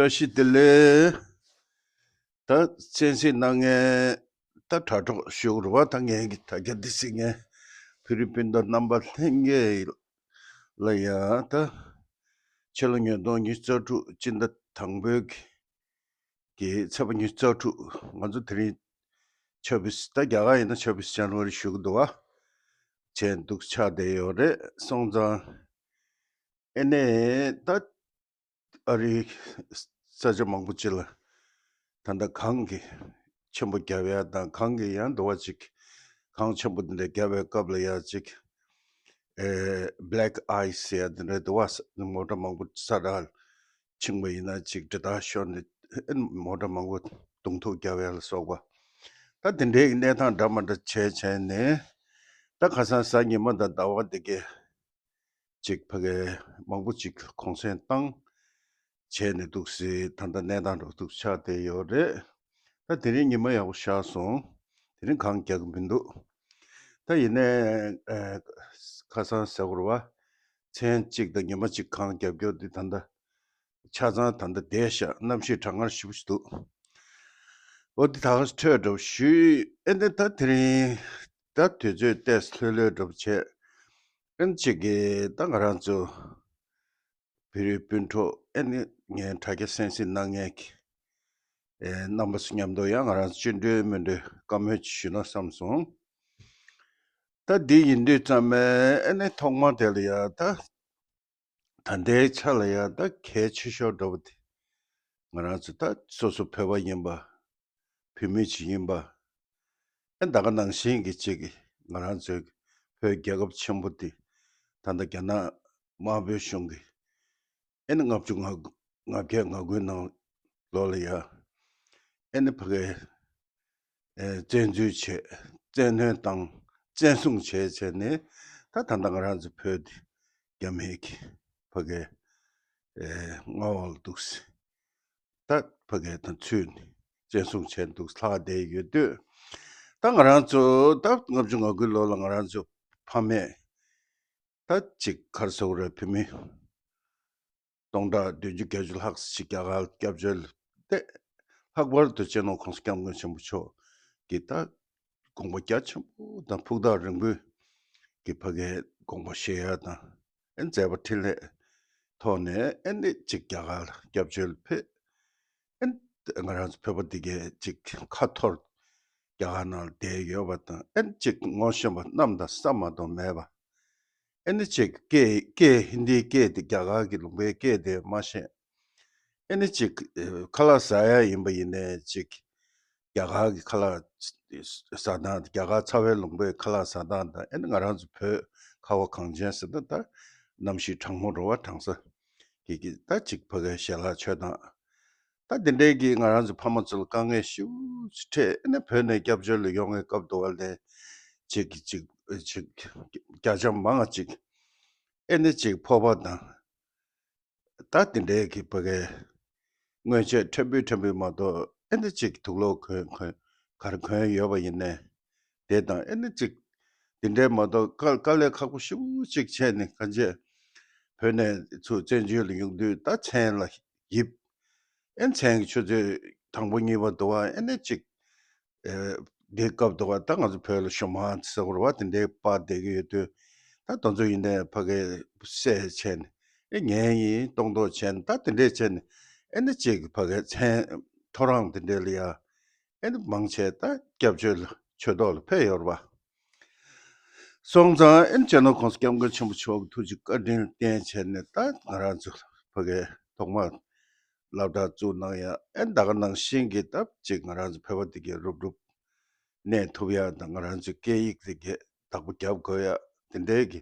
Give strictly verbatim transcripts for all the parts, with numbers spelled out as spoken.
བཀྲ་ཤིས་བདེ་ལེགས། ད་གསན་གཟིགས་གནང་མཁན་ད་དྲ་གྲོགས་ཞུ་དགོས་རེད་བ། ད་ངས་ཀྱི་དྲ་རྒྱ་འདི་གཟིགས་མཁན་བོད་རིགས་སྤུན་ཟླ་རྣམ་པ་ལྷན་རྒྱས་ལ་ཡང་ད་ཕྱི་ལོ་ཉིས་སྟོང་ཉི་ཤུ་རྩ་དྲུག་སྤྱི་ཟླ་དང་པོའི་གི་གི་ཚེས་པ་ཉི་ཤུ་རྩ་དྲུག་ང་ཚོ་དེ་རིང་ཆབ་སྲིད་ད་རྒྱ་གར་ཡིན་ན་ཆབ་སྲིད་ཅན་བར་ཞུ་གི་འདུག་བ། བྱས་འདུག་ཆགས་བསྡད་ཡོད་རེད། སོང་ཙང་ཨེ་ནས་ད་ཨ་རིའི་ས་ཆ་མང་པོ་ཅིག་ལ་ད་ལྟ་གངས་ཀྱི་ཆེན་པོ་བརྒྱབ་ཡ་དང་གངས་ཀྱི་ཡང་འདུ་བ་ཅིག་གངས་ཆེན་པོ་འདི་འདྲ་བརྒྱབ་པའི་སྐབས་ལ་ཡ་ཅིག་ཨེ་black ice ཟེར་ཡ་འདི་འདྲ་འདུ་བ། མོ་ཊ་མང་པོ་ས་དྲག་ཕྱིན་པ་ཡིན་ན་ཅིག་དྲི་དག་ཤོར་ནས་ཨེ་མོ་ཊ་མང་པོ་གདོང་ཐུག་བརྒྱབ་ཡ་ལ་སོགས་པ། ད་འདི་འདྲའི་གནས་སྟངས་འདྲ་མ་འདྲ་བྱས་བྱས་ནས་ད་ཁ་སང་གཟའ་ཉི་མ་དང་ཟླ་བ་འདི་གའི་ཅིག་ཕ་གི་མང་པོ་ཅིག་གུང་སེང་བཏང་བྱས་ནས་འདུག་སེ་ད་ལྟ་གནས་སྟངས་འགྲོ་འདུག་ཆགས་བསྡད་ཡོད་རེད། ད་དེ་རིང་ཉི་མ་ཡག་པོ་ཤར་སོང་། དེ་རིང་གངས་རྒྱག་གི་མི་འདུག་ད་ཡིན་ནའི་ཨ་ཁ་སང་ཟེར་དགོས་རེད་བ། མཚན་གཅིག་དང་ཉི་མ་གཅིག་གངས་རྒྱབ་རྒྱུ་འདི་ད་ལྟ་ཆ་ཚང་ད་ལྟ་བསྡད་ཤག་གནམ་གཤིས་གྲང་ངར་ཞེ་པོ་ཞིག་འདུག་འོ་འདི་ད་ག་སེ་འཕྲོས་འགྲོ་ཞུས། ཨེ་ནི་ད་དེ་རིང་ད་དུས་ཚོད་ཏོག་ཙམ་ལྷོད་ལྷོད་འགྲོ་བྱས། ཨེ་ནི་གཅིག་གིས་ད་ང་རང་ཚོ་བོད་རིགས་སྤུན་གྲོགས་ཨེ་ནི་ངའི་དྲ་རྒྱ་གསན་གཟིགས་གནང་མཁན་གྱི་ཨེ་རྣམ་པ་ཚོ་མཉམ་དུ་ཡང་ང་རང་ཚོ་བཅིངས་འགྲོལ་མི་འགྲོལ་བཀའ་མོལ་ཅིག་ཞུས་ན་བསམ་སོང་། ད་འདི་ཡིན་དུས་ཙམ་པས་ཨེ་ནི་ཐོག་མ་དེ་ལ་ཡ་ད་ད་ལྟའི་ཆ་ལ་ཡ་ད་གལ་ཆེ་ཤོས་འདྲ་བོ་དེ་ང་རང་ཚོ་ད་སོ་སོ་བོད་པ་ཡིན་པ། བོད་མི་ཅིག་ཡིན་པ། ཨེ་ད་ག་ནང་བཞིན་གྱི་ཅིག་ང་རང་ཚོའི་བོད་རྒྱལ་ཁབ་ཆེན་པོ་འདི་ད་ལྟ་རྒྱ་ནག་དམར་པོའི་གཞུང་གིས་ཨེ་ནི་ལྔ་བཅུ་ང་ལྔ་བརྒྱ་ང་དགུའི་ནང་ལོ་ལ་ཡ་ཨེ་ནི་ཕ་གིའི་ཨེ་བཙན་འཛུལ་བྱས། བཙན་གནོན་བཏང་། བཙན་བཟུང་བྱས་བྱས་ནས་ད་ད་ལྟ་ང་རང་ཚོ་བོད་འདི་རྒྱ་མིའི་གི་ཕ་གིའི་ཨེ་མངའ་འོག་ལ་འདུག་སེ། ད་ཕ་གི་དང་ཚུད་ནས་བཙན་བཟུང་བྱས་འདུག་ལྷག་བསྡད་ཡོད་དུས། ད་ང་རང་ཚོ་ད་ལྔ་བཅུ་ང་དགུའི་ལོ་ལ་ང་རང་ཚོ་ཕ་མས་ད་ཅིག་ག་རེ་ཟེར་དགོས་རེད། བོད་མི་སྟོང་ཕྲག་བདུན་ཅུ་བརྒྱད་ཅུ་ལྷག་ཅིག་རྒྱ་གར་སྐྱབས་བཅོལ་ཏེ། ལྷག་པར་དུ་སྤྱི་ནོར་༸གོང་ས་༸སྐྱབས་མགོན་ཆེན་པོ་མཆོག་གིས་ད་དགོངས་པ་རྒྱ་ཆེན་པོ་དང་ཕུགས་ཐག་རིང་པོའི་གི་ཕ་གིའི་དགོངས་པ་བཞེས་ཡ་དང་། ཨེ་མཛད་པ་འཕྲིན་ལས་ཐོག་ནས་ཨེ་ནི་ཅིག་རྒྱ་གར་ལ་སྐྱབས་བཅོལ་ཕེབས། ཨེ་ནི་ང་རང་ཚོ་བོད་པ་འདི་གས་ཅིག་ཁ་འཐོར་རྒྱ་གར་ནང་ལ་བསྡད་ཡོད་པ་དང་། ཨེ་ནི་ཅིག་ངོ་ཤེས་པ་གནམ་དང་ས་མ་གཏོགས་མེད་པ། ཨེ་ནི་ཅིག་སྐད་སྐད་ཧིན་དིའི་སྐད་དེ་རྒྱ་གར་གྱི་ལུང་པའི་སྐད་དེ་མ་ཤེས། ཨེ་ནི་ཅིག་ཨེ་ཁ་ལག་ཟ་ཡ་ཡིན་པ་ཡིན་ནའི་ཅིག་རྒྱ་གར་གྱི་ཁ་ལག་ཟ་སྟངས། རྒྱ་གར་ཚ་བའི་ལུང་པའི་ཁ་ལག་ཟ་སྟངས་དང་། ཨེ་ནི་ང་རང་ཚོ་བོད་ཁ་བ་གངས་ཅན་ཟེར་ན་ད་གནམ་གཤིས་གྲང་མོ་འགྲོ་བ། གྲང་ས་གི་གི་ད་ཅིག་ཕ་གིའི་ཞལ་ལག་མཆོད་སྟངས། ད་དེ་འདྲའི་གི་ང་རང་ཚོ་ཕ་མ་ཚོ་ལ་དཀའ་ངལ་ཞེ་པོ་ཅིག་འཕྲད། ཨེ་ནི་བོད་ནས་སྐྱབས་བཅོལ་ལ་ཡོང་བའི་སྐབས་དུ་བ་ལས་ཅིག་གི་ཅིག་ཅིག་བརྒྱ་ཆ་མང་ང་ཅིག་ཨེ་ནི་ཅིག་ཕོར་པ་དང་། ད་དེ་འདྲའི་གི་ཕ་གིའི་དངོས་ཆས་ཕྲན་བུ་ཕྲན་བུ་མ་གཏོགས། ཨེ་ནི་ཅིག་དུག་ལོག་གོན་གོན་ག་རེ་གོན་ཡོད་པ་ཡིན་ནའི་དེ་དང་། ཨེ་ནི་ཅིག་དེ་འདྲའི་མ་གཏོགས་དཀའ་དཀའ་ལས་ཁག་པོ་ཞེ་པོ་ཅིག་བྱས་ནས་གང་བྱས་བོད་ནས་ཚུར་བཙན་བྱོལ་ལ་ཡོང་དུས་ད་མཚན་ལ་ཡིབ། ཨེ་མཚན་གྱི་ཆུ་ཚོད་དང་པོ་གཉིས་པ་དུ་བ་ཨེ་ནི་ཅིག་ཨེ་འདི་སྐབས་དུ་བ་ད་ང་ཚོ་བོད་ལ་ཞོ་མང་ཟེར་བ་དེ་འདྲའི་པར་བསྡད་ཀྱི་ཡོད་དུས། ད་དེ་ཚོ་ཡིན་ནའི་ཕ་གིའི་བསད་བྱས་ནས་ཨེ་ངའི་ཡིན་གཏོང་མདོག་བྱས་ནས། ད་དེ་འདྲས་བྱས་ནས་ཨེ་ནི་ཅིག་ཕ་གིའི་མཚན་ཐོ་རངས་དེ་འདྲས་ལ་ཡ་ཨེ་ནི་མང་ཆེ་ད་སྐྱབས་བཅོལ་ཆོས་ཐོག་ལ་ཕེབས་ཡོད་རེད་པ། སོང་ཙང་ཨེ་ནི་སྤྱི་ནོར་༸གོང་ས་༸སྐྱབས་མགོན་ཆེན་པོ་མཆོག་གི་ཐུགས་རྗེ་བཀའ་དྲིན་ལ་བརྟེན་བྱས་ནས་ད་ང་རང་ཚོ་ཕ་གིའི་ཐོག་མར་སློབ་གྲྭ་བཙུགས་གནང་ཡ། ཨེ་ནི་ད་ག་ནང་བཞིན་གྱི་ད་ཅིག་ང་རང་ཚོ་བོད་པ་འདི་གས་རུབ་རུབ་གནས་ཐུབ་ཡ་དང་། ང་རང་ཚོའི་སྐད་ཡིག་འདི་གས་བདག་པོ་རྒྱབ་དགོས་ཡ། དེ་འདྲའི་གི་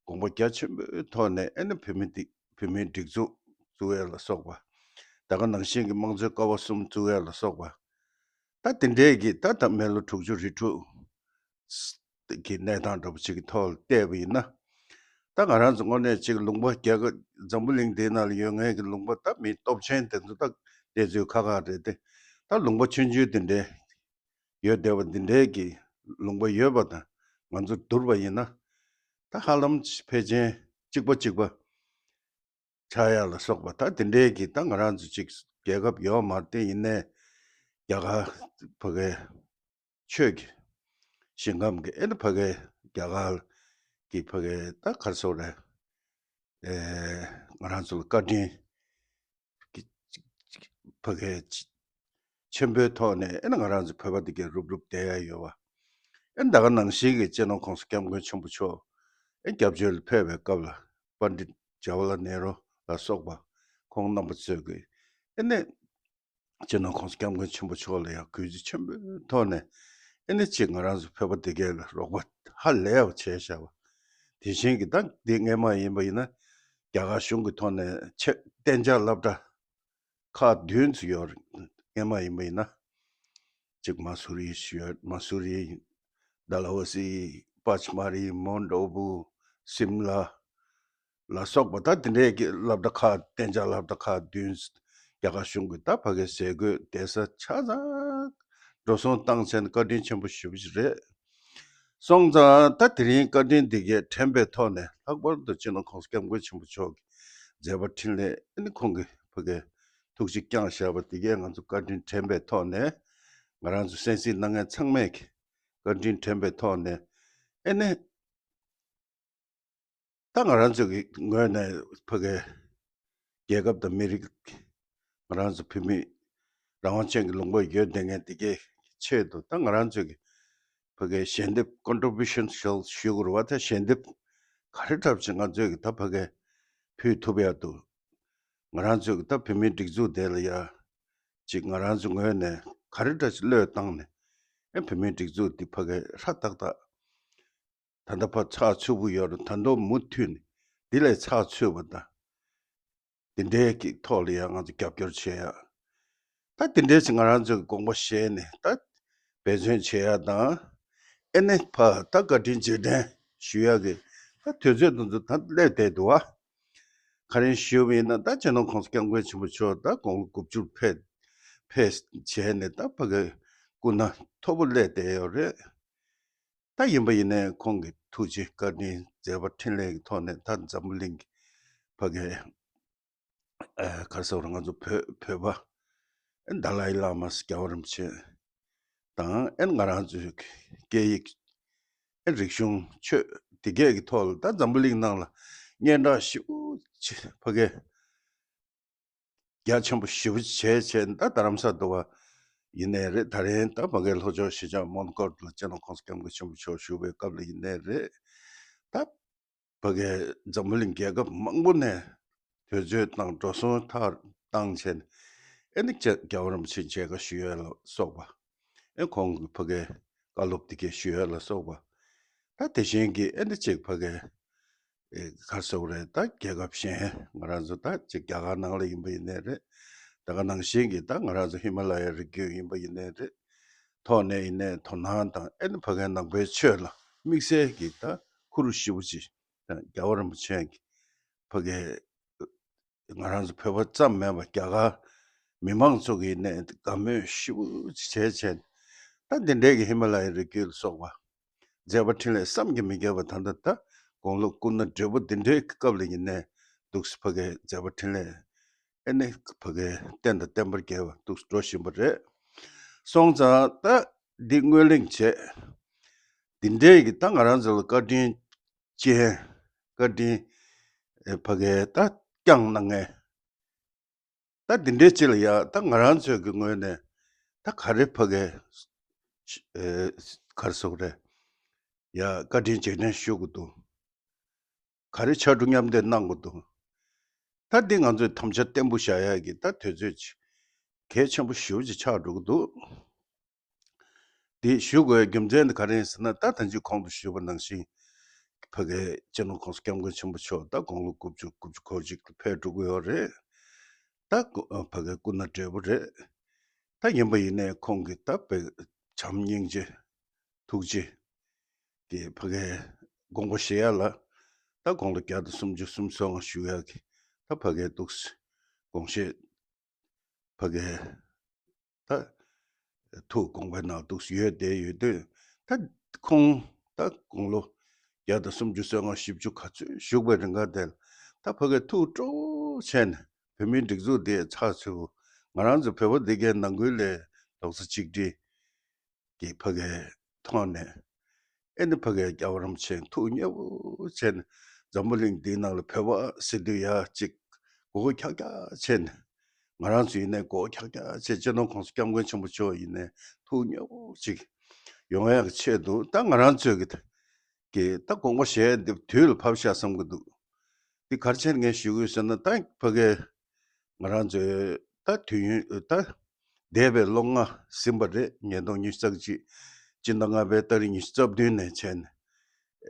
དགོངས་པ་རྒྱ་ཆེན་པོའི་ཐོག་ནས་ཨེ་ནི་བོད་མི་འདི་བོད་མིའི་སྒྲིག་འཛུགས་བཙུགས་ཡ་ལ་སོགས་པ། ད་ག་ནང་བཞིན་གྱི་དམངས་གཙོའི་ཀ་བ་གསུམ་བཙུགས་ཡ་ལ་སོགས་པ། ད་དེ་འདྲའི་གི་ད་ད་མི་ལོ་དྲུག་ཅུ་རེ་དྲུག་གི་གནས་སྟངས་འདྲ་པོ་ཅིག་གི་ཐོག་ལ་བལྟས་པ་ཡིན་ན། ད་ང་རང་ཚོ་དངོས་གནས་ཅིག་ལུང་པ་རྒྱ་གར་འཛམ་བུ་གླིང་འདིའི་ནང་ལ་ཡོད་མཁན་གྱི་ལུང་པ་ད་མི་སྟོབས་ཆེན་དེ་ཚོ་ད་བལྟས་ཚོད་ཁག་ཁག་རེད་དེ། ད་ལུང་པ་ཆུང་ཆུང་དེ་འདྲའི་ཡོད་བསྡད་པ་འདི་འདྲའི་གི་ལུང་པ་ཡོད་པ་དང་ང་ཚོ་བསྡུར་བ་ཡིན་ན། ད་ཧ་ལམ་ཕལ་ཆེར་གཅིག་པ་གཅིག་པ་ཆགས་ཡ་ལ་སོགས་པ། ད་དེ་འདྲའི་གི་ད་ང་རང་ཚོ་ཅིག་ རྒྱལ་ཁབ་ཡོད་མ་རེད་དེ། ཡིན་ནའི་རྒྱ་གར་ཕ་གི་ཆོས་ཀྱི་ཞིང་ཁམས་ཀྱི་ཨེ་ནི་ཕ་གི་རྒྱ་གར་གྱི་ཕ་གི་ད་ག་རེ་ཟེར་དགོས་རེད། ཨེ་ང་རང་ཚོ་ལ་བཀའ་དྲིན་གྱི་ཕ་གི་ཆེན་པོའི་ཐོག་ནས་ཨེ་ནི་ང་རང་ཚོ་བོད་པ་འདི་གས་རུབ་རུབ་བསྡད་ཡ་ཡོད་པ། ཨེ་ད་ག་ནང་བཞིན་གྱི་སྤྱི་ནོར་༸གོང་ས་༸སྐྱབས་མགོན་ཆེན་པོ་མཆོག་ཨེ་སྐྱབས་བཅོལ་ལ་ཕེབས་པའི་སྐབས་ལ་པཎྜི་ཏ་ཇ་ཝ་ལ་ནེ་རུ་ལ་སོགས་པ་ཁོང་རྣམ་པ་ཚོས་ཀྱི་ཨེ་ནི་སྤྱི་ནོར་༸གོང་ས་༸སྐྱབས་མགོན་ཆེན་པོ་མཆོག་ལ་ཡང་གུས་བརྩི་ཆེན་པོའི་ཐོག་ནས་ཨེ་ནི་གཅིག་ང་རང་ཚོ་བོད་པ་འདི་གས་ལ་རོགས་པ་ཧ་ལས་པ་བྱས་བཞག་པ། དེ་བཞིན་གྱི་ད་འདི་སྔས་མ་ཡིན་པ་ཡིན་ན་རྒྱ་གར་གཞུང་གི་ཐོག་ནས་ཆེད་གཏན་འཇགས་སློབ་གྲྭ་ཁག་བདུན་ཙམ་ཡོད་རེད། སྔས་མ་ཡིན་པ་ཡིན་ན། གཅིག་མ་སུ་རི་ཞུ་ཡོད། མ་སུ་རི། ཌལ་ཧོ་སི། པ་ཆི་མ་རི། མོན་ཌོ་བུ། སིམ་ལ་ལ་སོགས་པ་ད་དེ་འདྲའི་གི་སློབ་གྲྭ་ཁག་གཏན་འཇགས་སློབ་གྲྭ་ཁག་བདུན་རྒྱ་གར་གཞུང་གི་ད་ཕ་གི་ཟས་གོས་བསྡད་ས་ཆ་ཚང་འགྲོ་སོང་བཏང་བྱས་ནས་བཀའ་དྲིན་ཆེན་པོ་ཞེ་པོ་ཅིག་རེད། སོང་ཙང་ད་དེ་རིང་བཀའ་དྲིན་འདི་གས་དྲན་པའི་ཐོག་ནས་ལྷག་པར་དུ་སྤྱི་ནོར་༸གོང་ས་༸སྐྱབས་མགོན་ཆེན་པོ་མཆོག་གི་མཛད་པ་འཕྲིན་ལས་ཨེ་ནི་ཁོང་གི་ཕ་གི་ཐུགས་རྗེ་བསྐྱངས་བཞག་པ་འདི་གས་ང་ཚོ་བཀའ་དྲིན་དྲན་པའི་ཐོག་ནས་ང་རང་ཚོ་གསན་གཟིགས་གནང་མཁན་ཚང་མས་ཀྱི་བཀའ་དྲིན་དྲན་པའི་ཐོག་ནས་ཨེ་ནི་ད་ང་རང་ཚོ་གི་ངོས་ནས་ཕ་གི་རྒྱལ་ཁབ་དང་མི་རིགས་ང་རང་ཚོ་བོད་མི་རང་དབང་ཅན་གྱི་ལུང་པ་ཡོད་བསྡད་མཁན་འདི་གའི་ཆེད་དུ་ད་ང་རང་ཚོ་གི་ཕ་གི་ཞལ་འདེབས་contribution ཞུ་ཞུ་དགོས་རེད་བ། ད་ཞལ་འདེབས་ག་རེ་འདྲ་ཅིག་ང་ཚོས་གི་ད་ཕ་གི་ཕུལ་ཐུབ་ཡ་འདུག་ང་རང་ཚོས་གི་ད་བོད་མིའི་སྒྲིག་འཛུགས་དེ་ལ་ཡ་ཅིག་ང་རང་ཚོ་ངོས་ནས་ག་རེ་འདྲ་ཅིག་བློས་བཏང་ནས་ཨེ་བོད་མིའི་སྒྲིག་འཛུགས་འདི་ཕ་གི་ཧྲ་ཏག་ཏག་ད་ལྟ་ཕར་ཚགས་ཚུད་པོ་ཡོད་རེད། ད་དུང་མུ་མཐུད་ནས་འདི་ལས་ཚགས་ཚུད་པ་དང་འདི་འདྲའི་གི་ཐོག་ལ་ཡང་ང་ཚོ་རྒྱབ་སྐྱོར་བྱེད་ཡ། ད་འདི་འདྲའི་ཅིག་ང་རང་ཚོའི་དགོངས་པ་བཞེས་ནས་ད་འབད་བརྩོན་བྱེད་ཡ་དང་། ཨེ་ནས་ཕར་ད་བཀའ་དྲིན་རྗེས་དྲན་ཞུ་ཡ་གི་ད་དུས་ཚོད་དེ་ཚོ་ད་སླེབས་བསྡད་འདུག་བ། ག་རེ་ཞུ་བ་ཡིན་ན་ད་སྤྱི་ནོར་༸གོང་ས་༸སྐྱབས་མགོན་ཆེན་པོ་མཆོག་ད་དགུང་ལོ་དགུ་བཅུར་ཕེབས་ཕེབས་བྱས་ནས་ད་ཕ་གི་སྐུ་ན་མཐོ་པོ་སླེབས་བསྡད་ཡོད་རེད། ད་ཡིན་པ་ཡིན་ནའི་ཁོང་གི་ཐུགས་རྗེ་བཀའ་དྲིན་མཛད་པ་འཕྲིན་ལས་ཀྱི་ཐོག་ནས་ད་འཛམ་བུ་གླིང་གི་ཕ་གི་ཨ་ག་རེ་ཟེར་དགོས་རེད། ང་ཚོ་བོད་བོད་པ་ཨ་ཌ་ལའི་བླ་མ་རྒྱལ་བ་རིན་པོ་ཆེ་དང་ཨ་ང་རང་ཚོའི་སྐད་ཡིག་ཨ་རིག་གཞུང་ཆོས་དེ་གས་ཀྱི་ཐོག་ལ་ད་འཛམ་བུ་གླིང་ནང་ལ་སྙན་གྲགས་ཞེ་པོ་ཅིག་ཕ་གི་རྒྱ་ཆེན་པོ་ཞེ་པོ་བྱས་བྱས་ད་རྡ་རམ་ས་དུ་བ་ཡིན་ནའི་རེད། ད་རིང་ད་ཕ་གིའི་ལྷོ་ཕྱོགས་གཞིས་ཆགས་མོན་གྷོ་ལ་སྤྱི་ནོར་༸གོང་ས་༸སྐྱབས་མགོན་ཆེན་པོ་མཆོག་བཞུགས་པའི་སྐབས་ལ་ཡིན་ནའི་རེད། ད་ཕ་གིའི་འཛམ་བུ་གླིང་རྒྱལ་ཁབ་མང་པོ་ནས་དུས་ཚོད་དང་འགྲོ་སོང་ཐག་བཏང་བྱས་ནས་ཨེ་ནི་རྒྱལ་བ་རིན་པོ་ཆེ་མཇལ་ཁ་ཞུ་ཡས་ལ་སོགས་པ། ཨེ་ཁོང་གི་ཕ་གིའི་བཀའ་སློབ་དེ་གས་ཞུ་ཡས་ལ་སོགས་པ། ད་དེ་བཞིན་གྱི་ཨེ་འདི་གཅིག་ཕ་གིའི་ཨེ་ག་རེ་ཟེར་དགོས་རེད། ད་རྒྱལ་ཁབ་གཞན་ང་རང་ཚོ་ད་གཅིག་རྒྱ་གར་ནང་ལ་ཡིན་པ་ཡིན་ནའི་རེད། ད་ག་ནང་བཞིན་གྱི་ད་ང་རང་ཚོ་ཧི་མ་ལ་ཡའི་རི་རྒྱུད་ཡིན་པ་ཡིན་ནའི་རེད། ཐོག་ནས་ཡིན་ནའི་དོ་སྣང་དང་ཨེ་ནི་ཕ་གིའི་ནང་པའི་ཆོས་ལ་དམིགས་བསལ་གྱི་ད་ཁུར་ཞེ་པོ་ཅིག་ད་རྒྱལ་བ་རིན་པོ་ཆེ་གི་ཕ་གིའི་ང་རང་ཚོ་བོད་པ་ཙམ་མིན་པ་རྒྱ་གར་མི་མང་ཚོ་གིས་ནས་དགའ་མོས་ཞེ་པོ་བྱས་བྱས། ད་འདི་འདྲའི་གི་ཧི་མ་ལ་ཡའི་རི་རྒྱུད་ལ་སོགས་པ་མཛད་པ་འཕྲིན་ལས་བསམ་གྱིས་མི་ཁྱབ་པ། ད་ལྟ་ད་དགུང་ལོ་སྐུ་ན་བགྲེས་པོ་འདི་འདྲའི་གི་སྐབས་ལ་ཡིན་ནའི་འདུག་སེ་ཕ་གིའི་མཛད་པ་འཕྲིན་ལས་ཨེ་ནི་ཕ་གིའི་བསྟན་དང་བསྟན་པར་རྒྱལ་བ་འདུག་སེ་འགྲོ་བཞིན་པ་རེད། སོང་ཙང་ད་འདི་སྔོན་གླེང་བྱས། འདི་འདྲའི་གི་ད་ང་རང་ཚོ་ལ་བཀའ་དྲིན་ཅན། བཀའ་དྲིན་ཨེ་ཕ་གིའི་ད་བསྐྱངས་གནང་མཁན། ད་འདི་འདྲའི་ཅིག་ལ་ཡ་ད་ང་རང་ཚོའི་གི་ངོས་ནས་ད་ག་རེ་ཕ་གིའི་ཨེ་ག་རེ་ཟེར་དགོས་རེད། ཡ་བཀའ་དྲིན་རྗེས་དྲན་ཞུ་དགོས་འདུག་ག་རེ་ཕྱར་གྲུ་མཉམ་འདེགས་གནང་དགོས་འདུག་ད་འདི་ང་ཚོས་དམ་བཅའ་བརྟན་པོ་བཞག་ཡ་གི་ད་དུས་ཚོད་ཅིག་གལ་ཆེན་པོ་ཞེ་པོ་ཅིག་ཆགས་འགྲོ་གི་འདུག་འདི་ཞུ་དགོས་རྒྱུ་མཚན་དེ་ག་རེ་ཡིན་ཟེར་ན། ད་ད་ཅི་གོང་དུ་ཞུས་པ་ནང་བཞིན་ཕ་གིའི་སྤྱི་ནོར་༸གོང་ས་༸སྐྱབས་མགོན་ཆེན་པོ་མཆོག་ད་དགུང་ལོ་དགུ་བཅུ་དགུ་བཅུ་གོ་གཅིག་ལ་ཕེབས་འགྲོ་གི་ཡོད་རེད། ད་སྐུ་ཨ་ཕ་གིའི་སྐུ་ན་བགྲེས་པོ་རེད། ད་ཡིན་པ་ཡིན་ནའི་ཁོང་གིས་ད་དཔེ་བྱམས་སྙིང་རྗེ་ཐུགས་རྗེ་གི་ཕ་གིའི་དགོངས་པ་བཞེས་ཡ་ལ་ད་དགུང་ལོ་བརྒྱ་དང་སུམ་ཅུ་སོ་ལྔ་བཞུགས་ཡ་གི་ད་ཕ་གིའི་འདུག་སེ་དགོངས་བཞེས་ཕ་གིའི་ད་ཐུགས་དགོངས་པའི་ནང་འདུག་སེ་ཡོད་བསྡད་ཡོད་དུས། ད་ཁོང་ད་དགུང་ལོ་བརྒྱ་དང་སུམ་ཅུ་སོ་ལྔ་བཞི་བཅུ་ག་ཚོད་བཞུགས་པའི་རིང་ག་དེ་ལ་ད་ཕ་གིའི་ཐུགས་སྤྲོ་བོ་བྱས་ནས་བོད་མིའི་སྒྲིག་འཛུགས་འདི་ཚགས་ཚུད་པོ་ ང་རང་ཚོ་བོད་པ་འདི་གའི་ནང་ཁུལ་ལ་རྡོག་རྩ་གཅིག་སྒྲིལ་གྱི་ཕ་གའི་ཐོག་ནས། ཨེ་ནི་ཕ་གའི་རྒྱལ་བ་རིན་པོ་ཆེ་ཐུགས་མཉེས་པོ་བྱས་ནས། འཛམ་བུ་གླིང་འདིའི་ནང་ལ་བོད་པ་ཟེར་དུས་ཡ་གཅིག་མགོ་སྐོར་ཁྱག་ཁྱག་བྱས་ནས། ང་རང་ཚོ་ཡིན་ནའི་མགོ་སྐོར་ཁྱག་ཁྱག་བྱས། སྤྱི་ནོར་༸གོང་ས་༸སྐྱབས་མགོན་ཆེན་པོ་མཆོག་ཡིན་ནའི་ཐུགས་མཉེས་པོ་ཅིག་ཡོང་ཡག་གི་ཆེད་དུ། ད་ང་རང་ཚོས་ཀྱི་གི་ད་དགོངས་པ་བཞེས་འདི་དུས་ལ་བབ་ཤག་བསམ་གྱི་འདུག། འདི་ག་རེ་བྱས་ནས་ངས་ཞུ་གི་ཡོད་ཟེར་ན། ད་ཕ་གའི་ང་རང་ཚོའི་ད་དུས་ཡུན་ད་འདས་པའི་ལོ་ལྔ་ཟིན་པ་རེད། ཉིས་སྟོང་ཉི་ཤུ་རྩ་གཅིག་སྤྱི་ཟླ་ལྔ་པའི་ཏ་རིག་ཉི་ཤུ་རྩ་བདུན་ནས་བྱས་ནས།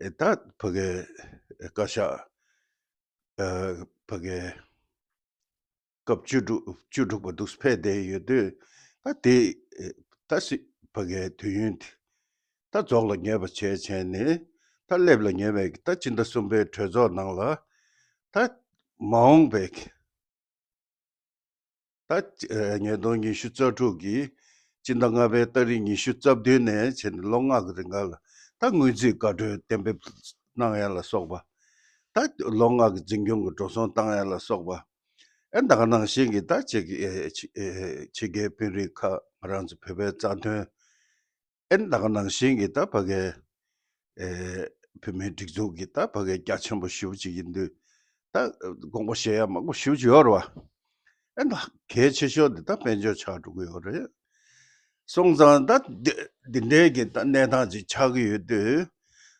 ཨེ་ད་ཕ་གའི་བཀའ་ཤག་ཨ་ཕ་གའི་སྐབས་བཅུ་དྲུག་བཅུ་དྲུག་པ་འདུག་ཕེབས་བསྡད་ཡོད་དུས། ད་དེ་ད་སྲིད་ཕ་གའི་དུས་ཡུན་དེ་ད་རྫོགས་ལ་ཉེ་བ་བྱས་བྱས་ནས། ད་སླེབས་ལ་ཉེ་བའི་ད་སྤྱི་ཟླ་གསུམ་པའི་གྲོས་ཚོགས་ནང་ལ། ད་མ་འོངས་པའི་ད་ཉིས་སྟོང་ཉི་ཤུ་རྩ་དྲུག་གི་སྤྱི་ཟླ་ལྔ་པའི་ཏ་རིག་ཉི་ཤུ་རྩ་བདུན་ནས་བྱས་ནས་ལོ་ལྔ་གི་རིང་ག་ལ་ད་སྔོན་རྩིས་བཀའ་འཁྲོལ་གཏན་འབེབས་གནང་ཡ་ལ་སོགས་པ། ད་ལོ་ལྔ་གི་འཛིན་སྐྱོང་གི་འགྲོ་སོང་བཏང་ཡ་ལ་སོགས་པ། ཨེ་ད་ག་ནང་བཞིན་གྱི་ད་ཅིག་ཨེ་ཕྱི་ཨེ་ཕྱི་རྒྱལ་དཔོན་རིགས་ཁག་ང་རང་ཚོ་བོད་པའི་རྩ་དོན། ཨེ་ད་ག་ནང་བཞིན་གྱི་ད་ཕ་གའི་ཨེ་བོད་མིའི་སྒྲིག་འཛུགས་ཀྱི་ད་ཕ་གའི་རྒྱ་ཆེན་པོ་ཞེ་པོ་ཅིག་ཡིན་དུས། ད་དགོངས་པ་བཞེས་ཡ་མང་པོ་ཞེ་པོ་ཅིག་ཡོད་རེད་བ། ཨེ་ད་གལ་ཆེ་ཤོས་འདི་ད་དཔལ་འབྱོར་ཆགས་འགྲོ་གི་ཡོད་རེད། སོང་ཙང་ད་འདི་འདི་འདྲའི་གི་ད་གནས་སྟངས་ཅིག་ཆགས་ཀྱི་ཡོད་དུས།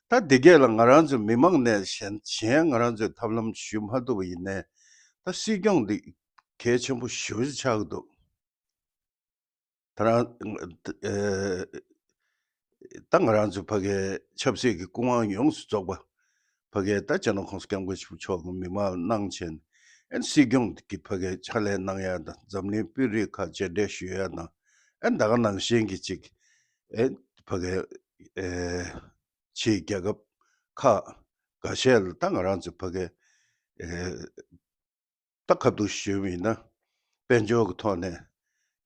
ད་འདི་གས་ལ་ང་རང་ཚོ་མི་མང་ནས་གཞན་གཞན་ང་རང་ཚོས་ཐབས་ལམ་ཞུ་མ་ཐུབ་པ་ཡིན་ནའི། ད་སྲིད་སྐྱོང་འདི་གལ་ཆེན་པོ་ཞེ་པོ་ཅིག་ཆགས་ཀྱི་འདུག། ད་རང་ཨེ་ད་ང་རང་ཚོ་ཕ་གའི་ཆབ་སྲིད་ཀྱི་སྐུ་དབང་ཡོངས་སུ་རྫོགས་པ་ཕ་གའི་ད་སྤྱི་ནོར་༸གོང་ས་༸སྐྱབས་མགོན་ཆེན་པོ་མཆོག་གི་མི་མང་ལ་གནང་བྱས་ནས། ཨེ་སྲིད་སྐྱོང་གི་ཕ་གའི་ཕྱག་ལས་གནང་ཡ་དང་། འཛམ་གླིང་དཔོན་རིགས་ཁག་མཇལ་འཕྲད་ཞུ་ཡ་དང་། ཨེ་ད་ག་ནང་བཞིན་གྱི་ཅིག་ཨེ་ཕ་གའི་ཨེ་ཕྱིའི་རྒྱལ་ཁབ་ཁག་འགའ་ཤས་ལ་ད་ང་རང་ཚོ་ཕ་གའི་ཨེ་ད་ཁ་ཐུག་ཞུས་པ་ཡིན་ན། དཔལ་འབྱོར་གྱི་ཐོག་ནས་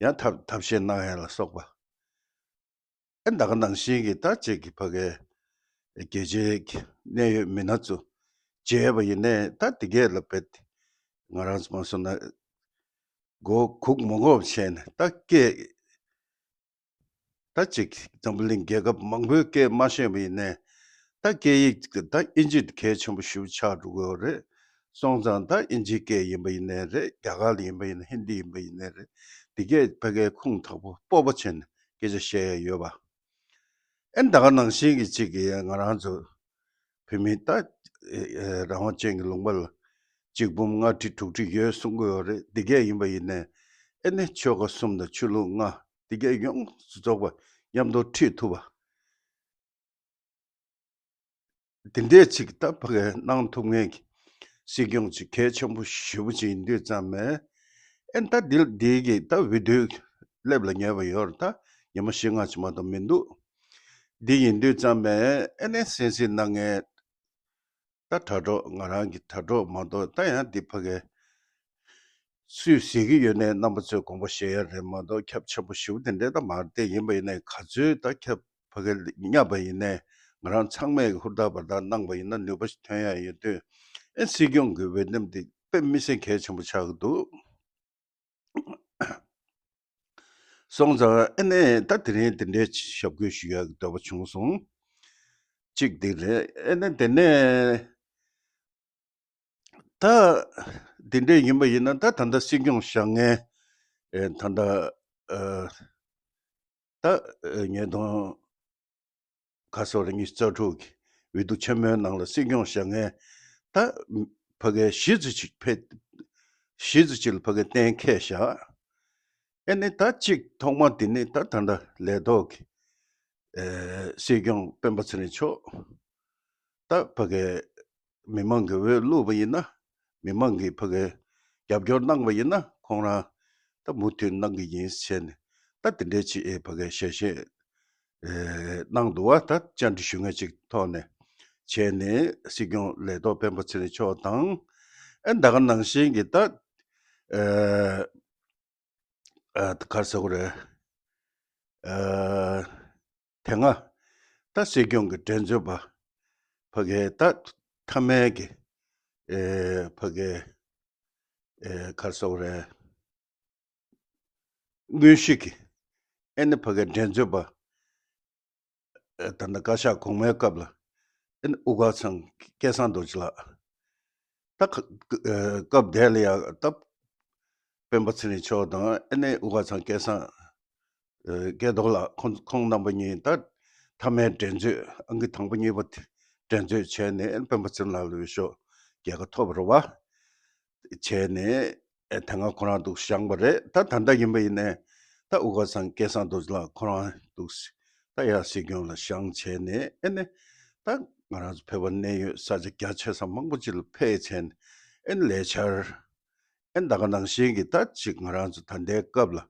ཡང་ཐབས་ཐབས་ཤེས་གནང་ཡ་ལ་སོགས་པ། ཨེ་ད་ག་ནང་བཞིན་གྱི་ད་ཅིག་གི་ཕ་གའི་རྒྱལ་སྤྱིའི་གནད་ཡོད་མི་སྣ་ཚོ་མཇལ་བ་ཡིན་ནའི། ད་དེ་གས་ལ་རྦད་ང་རང་ཚོ་མ་སོང་ན་མགོ་གུག་མ་གུག་བྱས་ནས། ད་སྐད་ད་ཅིག་འཛམ་བུ་གླིང་རྒྱལ་ཁབ་མང་པོའི་སྐད་མ་ཤེས་པ་ཡིན་ནའི། ད་སྐད་ཡིག་ད་ཨིན་ཇི་གལ་ཆེན་པོ་ཞེ་པོ་ཆགས་འགྲོ་གི་ཡོད་རེད། སོང་ཙང་ད་ཨིན་ཇི་སྐད་ཡིན་པ་ཡིན་ནའི་རེད། རྒྱ་གར་ལ་ཡིན་པ་ཡིན་ན། ཧིན་དི་ཡིན་པ་ཡིན་ནའི་རེད། འདི་གས་ཕ་གའི་ཁུངས་དག་པོ་སྤོབས་པ་བྱས་ནས་སྐད་ཆ་བཤད་ཡ་ཡོད་པ། ཨེ་ད་ག་ནང་བཞིན་གྱི་ཅིག་གི་ང་རང་ཚོ་བོད་མི་ད་ཨེ་ཨེ་རང་དབང་ཅན་གྱི་ལུང་པ་ལ་གཅིག་འབུམ་ལྔ་ཁྲི་དྲུག་ཁྲི་ཡོད་གསུང་གི་ཡོད་རེད། འདི་གས་ཡིན་པ་ཡིན་ནའི། ཨེ་ནི་ཆོལ་ཁ་གསུམ་དང་ཆོས་ལུགས་ལྔ་འདི་གས་ཡོངས་སུ་རྫོགས་པ་མཉམ་དུ་ཁྲིད་ཐུབ་པ། འདི་འདྲའི་ཅིག་ད་ཕ་གའི་གནང་ཐུབ་མཁན་གྱི་སྲིད་སྐྱོང་ཅིག་གལ་ཆེན་པོ་ཞེ་པོ་ཅིག་ཡིན་དུས་ཙམ་པས། ཨེ་ད་འདི་འདི་གི་ད་འོས་བསྡུ་སླེབས་ལ་ཉེ་བ་ཡོད་རེད། ད་ཉི་མ་བཞི་ལྔ་ཅིག་མ་གཏོགས་མི་འདུག། འདི་ཡིན་དུས་ཙམ་པས་ཨེ་ནས་གསན་གཟིགས་གནང་མཁན་ད་དྲ་གྲོགས། ང་རང་གི་དྲ་གྲོགས་མ་གཏོགས། ད་ཡང་འདི་ཕ་གའི་སུས་གཟིགས་ཀྱི་ཡོད་ནའི་རྣམ་པ་ཚོས་དགོངས་པ་བཞེས་ཡ་རེད་མ་གཏོགས། ཁྱབ་ཆེན་པོ་ཞེ་པོ་དེ་འདྲའི་ད་མ་རེད། དེ་ཡིན་པ་ཡིན་ནའི་ག་ཚོད་ད་ཁྱབ་ཕ་གི་བརྙབ་པ་ཡིན་ནའི། ང་རང་ཚང་མས་ཧུར་ཐག་བར་ཐག་གནང་པ་ཡིན་ན་ནུས་པ་ཞིག་ཐོན་ཡ་ཡོད་དུས། ཨེ་སྲིད་སྐྱོང་གི་འོས་འདེམས་དེ་དཔེ་མི་སྲིད་གལ་ཆེན་པོ་ཆགས་ཀྱི་འདུག། སོང་ཙང་ཨེ་ནས་ད་དེ་རིང་དེ་འདྲའི་ཞབས་སྐུལ་ཞུ་ཡ་གི་འདོད་པ་བྱུང་སོང་། གཅིག་དེ་རེད། ཨེ་ནས་དེ་ནས། ད་འདི་འདྲས་ཡིན་པ་ཡིན་ན། ད་ད་ལྟ་སྲིད་སྐྱོང་བཞེངས་མཁན་ཨེ་ད་ལྟ་ཨ་ད་ཨ་ཉིས་སྟོང་ག་སོ་རེ་ཉི་ཤུ་རྩ་དྲུག་གི་འོས་བསྡུ་ཆེན་མོའི་ནང་ལ་སྲིད་སྐྱོང་བཞེངས་མཁན་ད་ཕ་གི་བཞི་ཙམ་ཅིག་ཕེབས། བཞི་ཙམ་ཅིག་ལ་ཕ་གི་གཏན་འཁེལ་བཞག། ཨེ་ནི་ད་གཅིག་ཐོག་མ་དེ་ནི་ད་ད་ལྟ་ལས་ཐོག་གི་ཨེ་སྲིད་སྐྱོང་སྤེན་པ་ཚེ་རིང་མཆོག་ད་ཕ་གི་མི་མང་གི་འོས་བླུགས་པ་ཡིན་ན། མི་མང་གིས་ཕ་གི་རྒྱབ་སྐྱོར་གནང་བ་ཡིན་ན། ཁོང་རང་ད་མུ་མཐུད་གནང་གི་ཡིན་ཟེར་ནས། ད་དེ་འདྲའི་ཅིག་ཨེ་ཕ་གི་ཞལ་བཞེས་ཨེ་གནང་འདུག་བ། ད་བཅར་འདྲི་ཞུ་མཁན་ཅིག་ཐོག་ནས་བྱས་ནས། སྲིད་སྐྱོང་ལས་ཐོག་སྤེན་པ་ཚེ་རིང་མཆོག་དང་། ཨེ་ད་ག་ནང་བཞིན་གྱི་ད་ཨེ་ཨ་ག་རེ་ཟེར་དགོས་རེད། ཨ་དེ་སྔ་ད་སྲིད་སྐྱོང་གི་འགྲན་རྩོད་པ་ཕ་གི་ད་མཐའ་མའི་གི་ཨེ་ཕ་གི་ཨེ་ག་རེ་ཟེར་དགོས་རེད། དངོས་གཞི་གི་ཨེ་ནི་ཕ་གི་འགྲན་རྩོད་པ། ད་ལྟ་བཀའ་ཤག་གོང་མའི་སྐབས་ལ་ཨེ་ནི་དབུ་དཀར་ཚང་སྐལ་བཟང་རྡོ་རྗེ་ལགས། ད་ཁ་སྐབས་དེ་ལ་ཡང་ད་སྤེན་པ་ཚེ་རིང་མཆོག་དང་ཨེ་ནི་དབུ་དཀར་ཚང་སྐལ་བཟང་སྐལ་རྡོར་ལགས། ཁོང་ཁོང་རྣམ་པ་གཉིས་ད་མཐའ་མའི་འགྲན་རྩོད། ཨང་ཀི་དང་པོ་གཉིས་པ་འགྲན་རྩོད་བྱས་ནས་ཨེ་ནི་སྤེན་པ་ཚེ་རིང་ལགས་ལ་འོས་ཤོག་རྒྱལ་ཁ་ཐོབ་པ་རེད་བ། བྱས་ནས་ཨེ་དེ་སྔ་ཁོ་རང་འདུག་བཞེངས་པ་རེད། ད་ད་ལྟ་ཡིན་པ་ཡིན་ནའི་ད་དབུ་དཀར་ཚང་སྐལ་བཟང་རྡོ་རྗེ་ལགས་ཁོ་རང་འདུག་ད་ཡར་སྲིད་སྐྱོང་ལ་བཞེངས་བྱས་ནས་ཨེ་ནི་ད་ང་རང་ཚོ་བོད་པ་གནས་ཡུལ་ས་ཆ་རྒྱ་ཆེ་ས་མང་པོ་ཅིག་ལ་ཕེབས་བྱས་ནས་ཨེ་ནི་ལས་འཆར་ཨེ་ནི་ད་ག་ནང་བཞིན་གྱི་ད་ཅིག་ང་རང་ཚོ་ད་ལྟའི་སྐབས་ལ་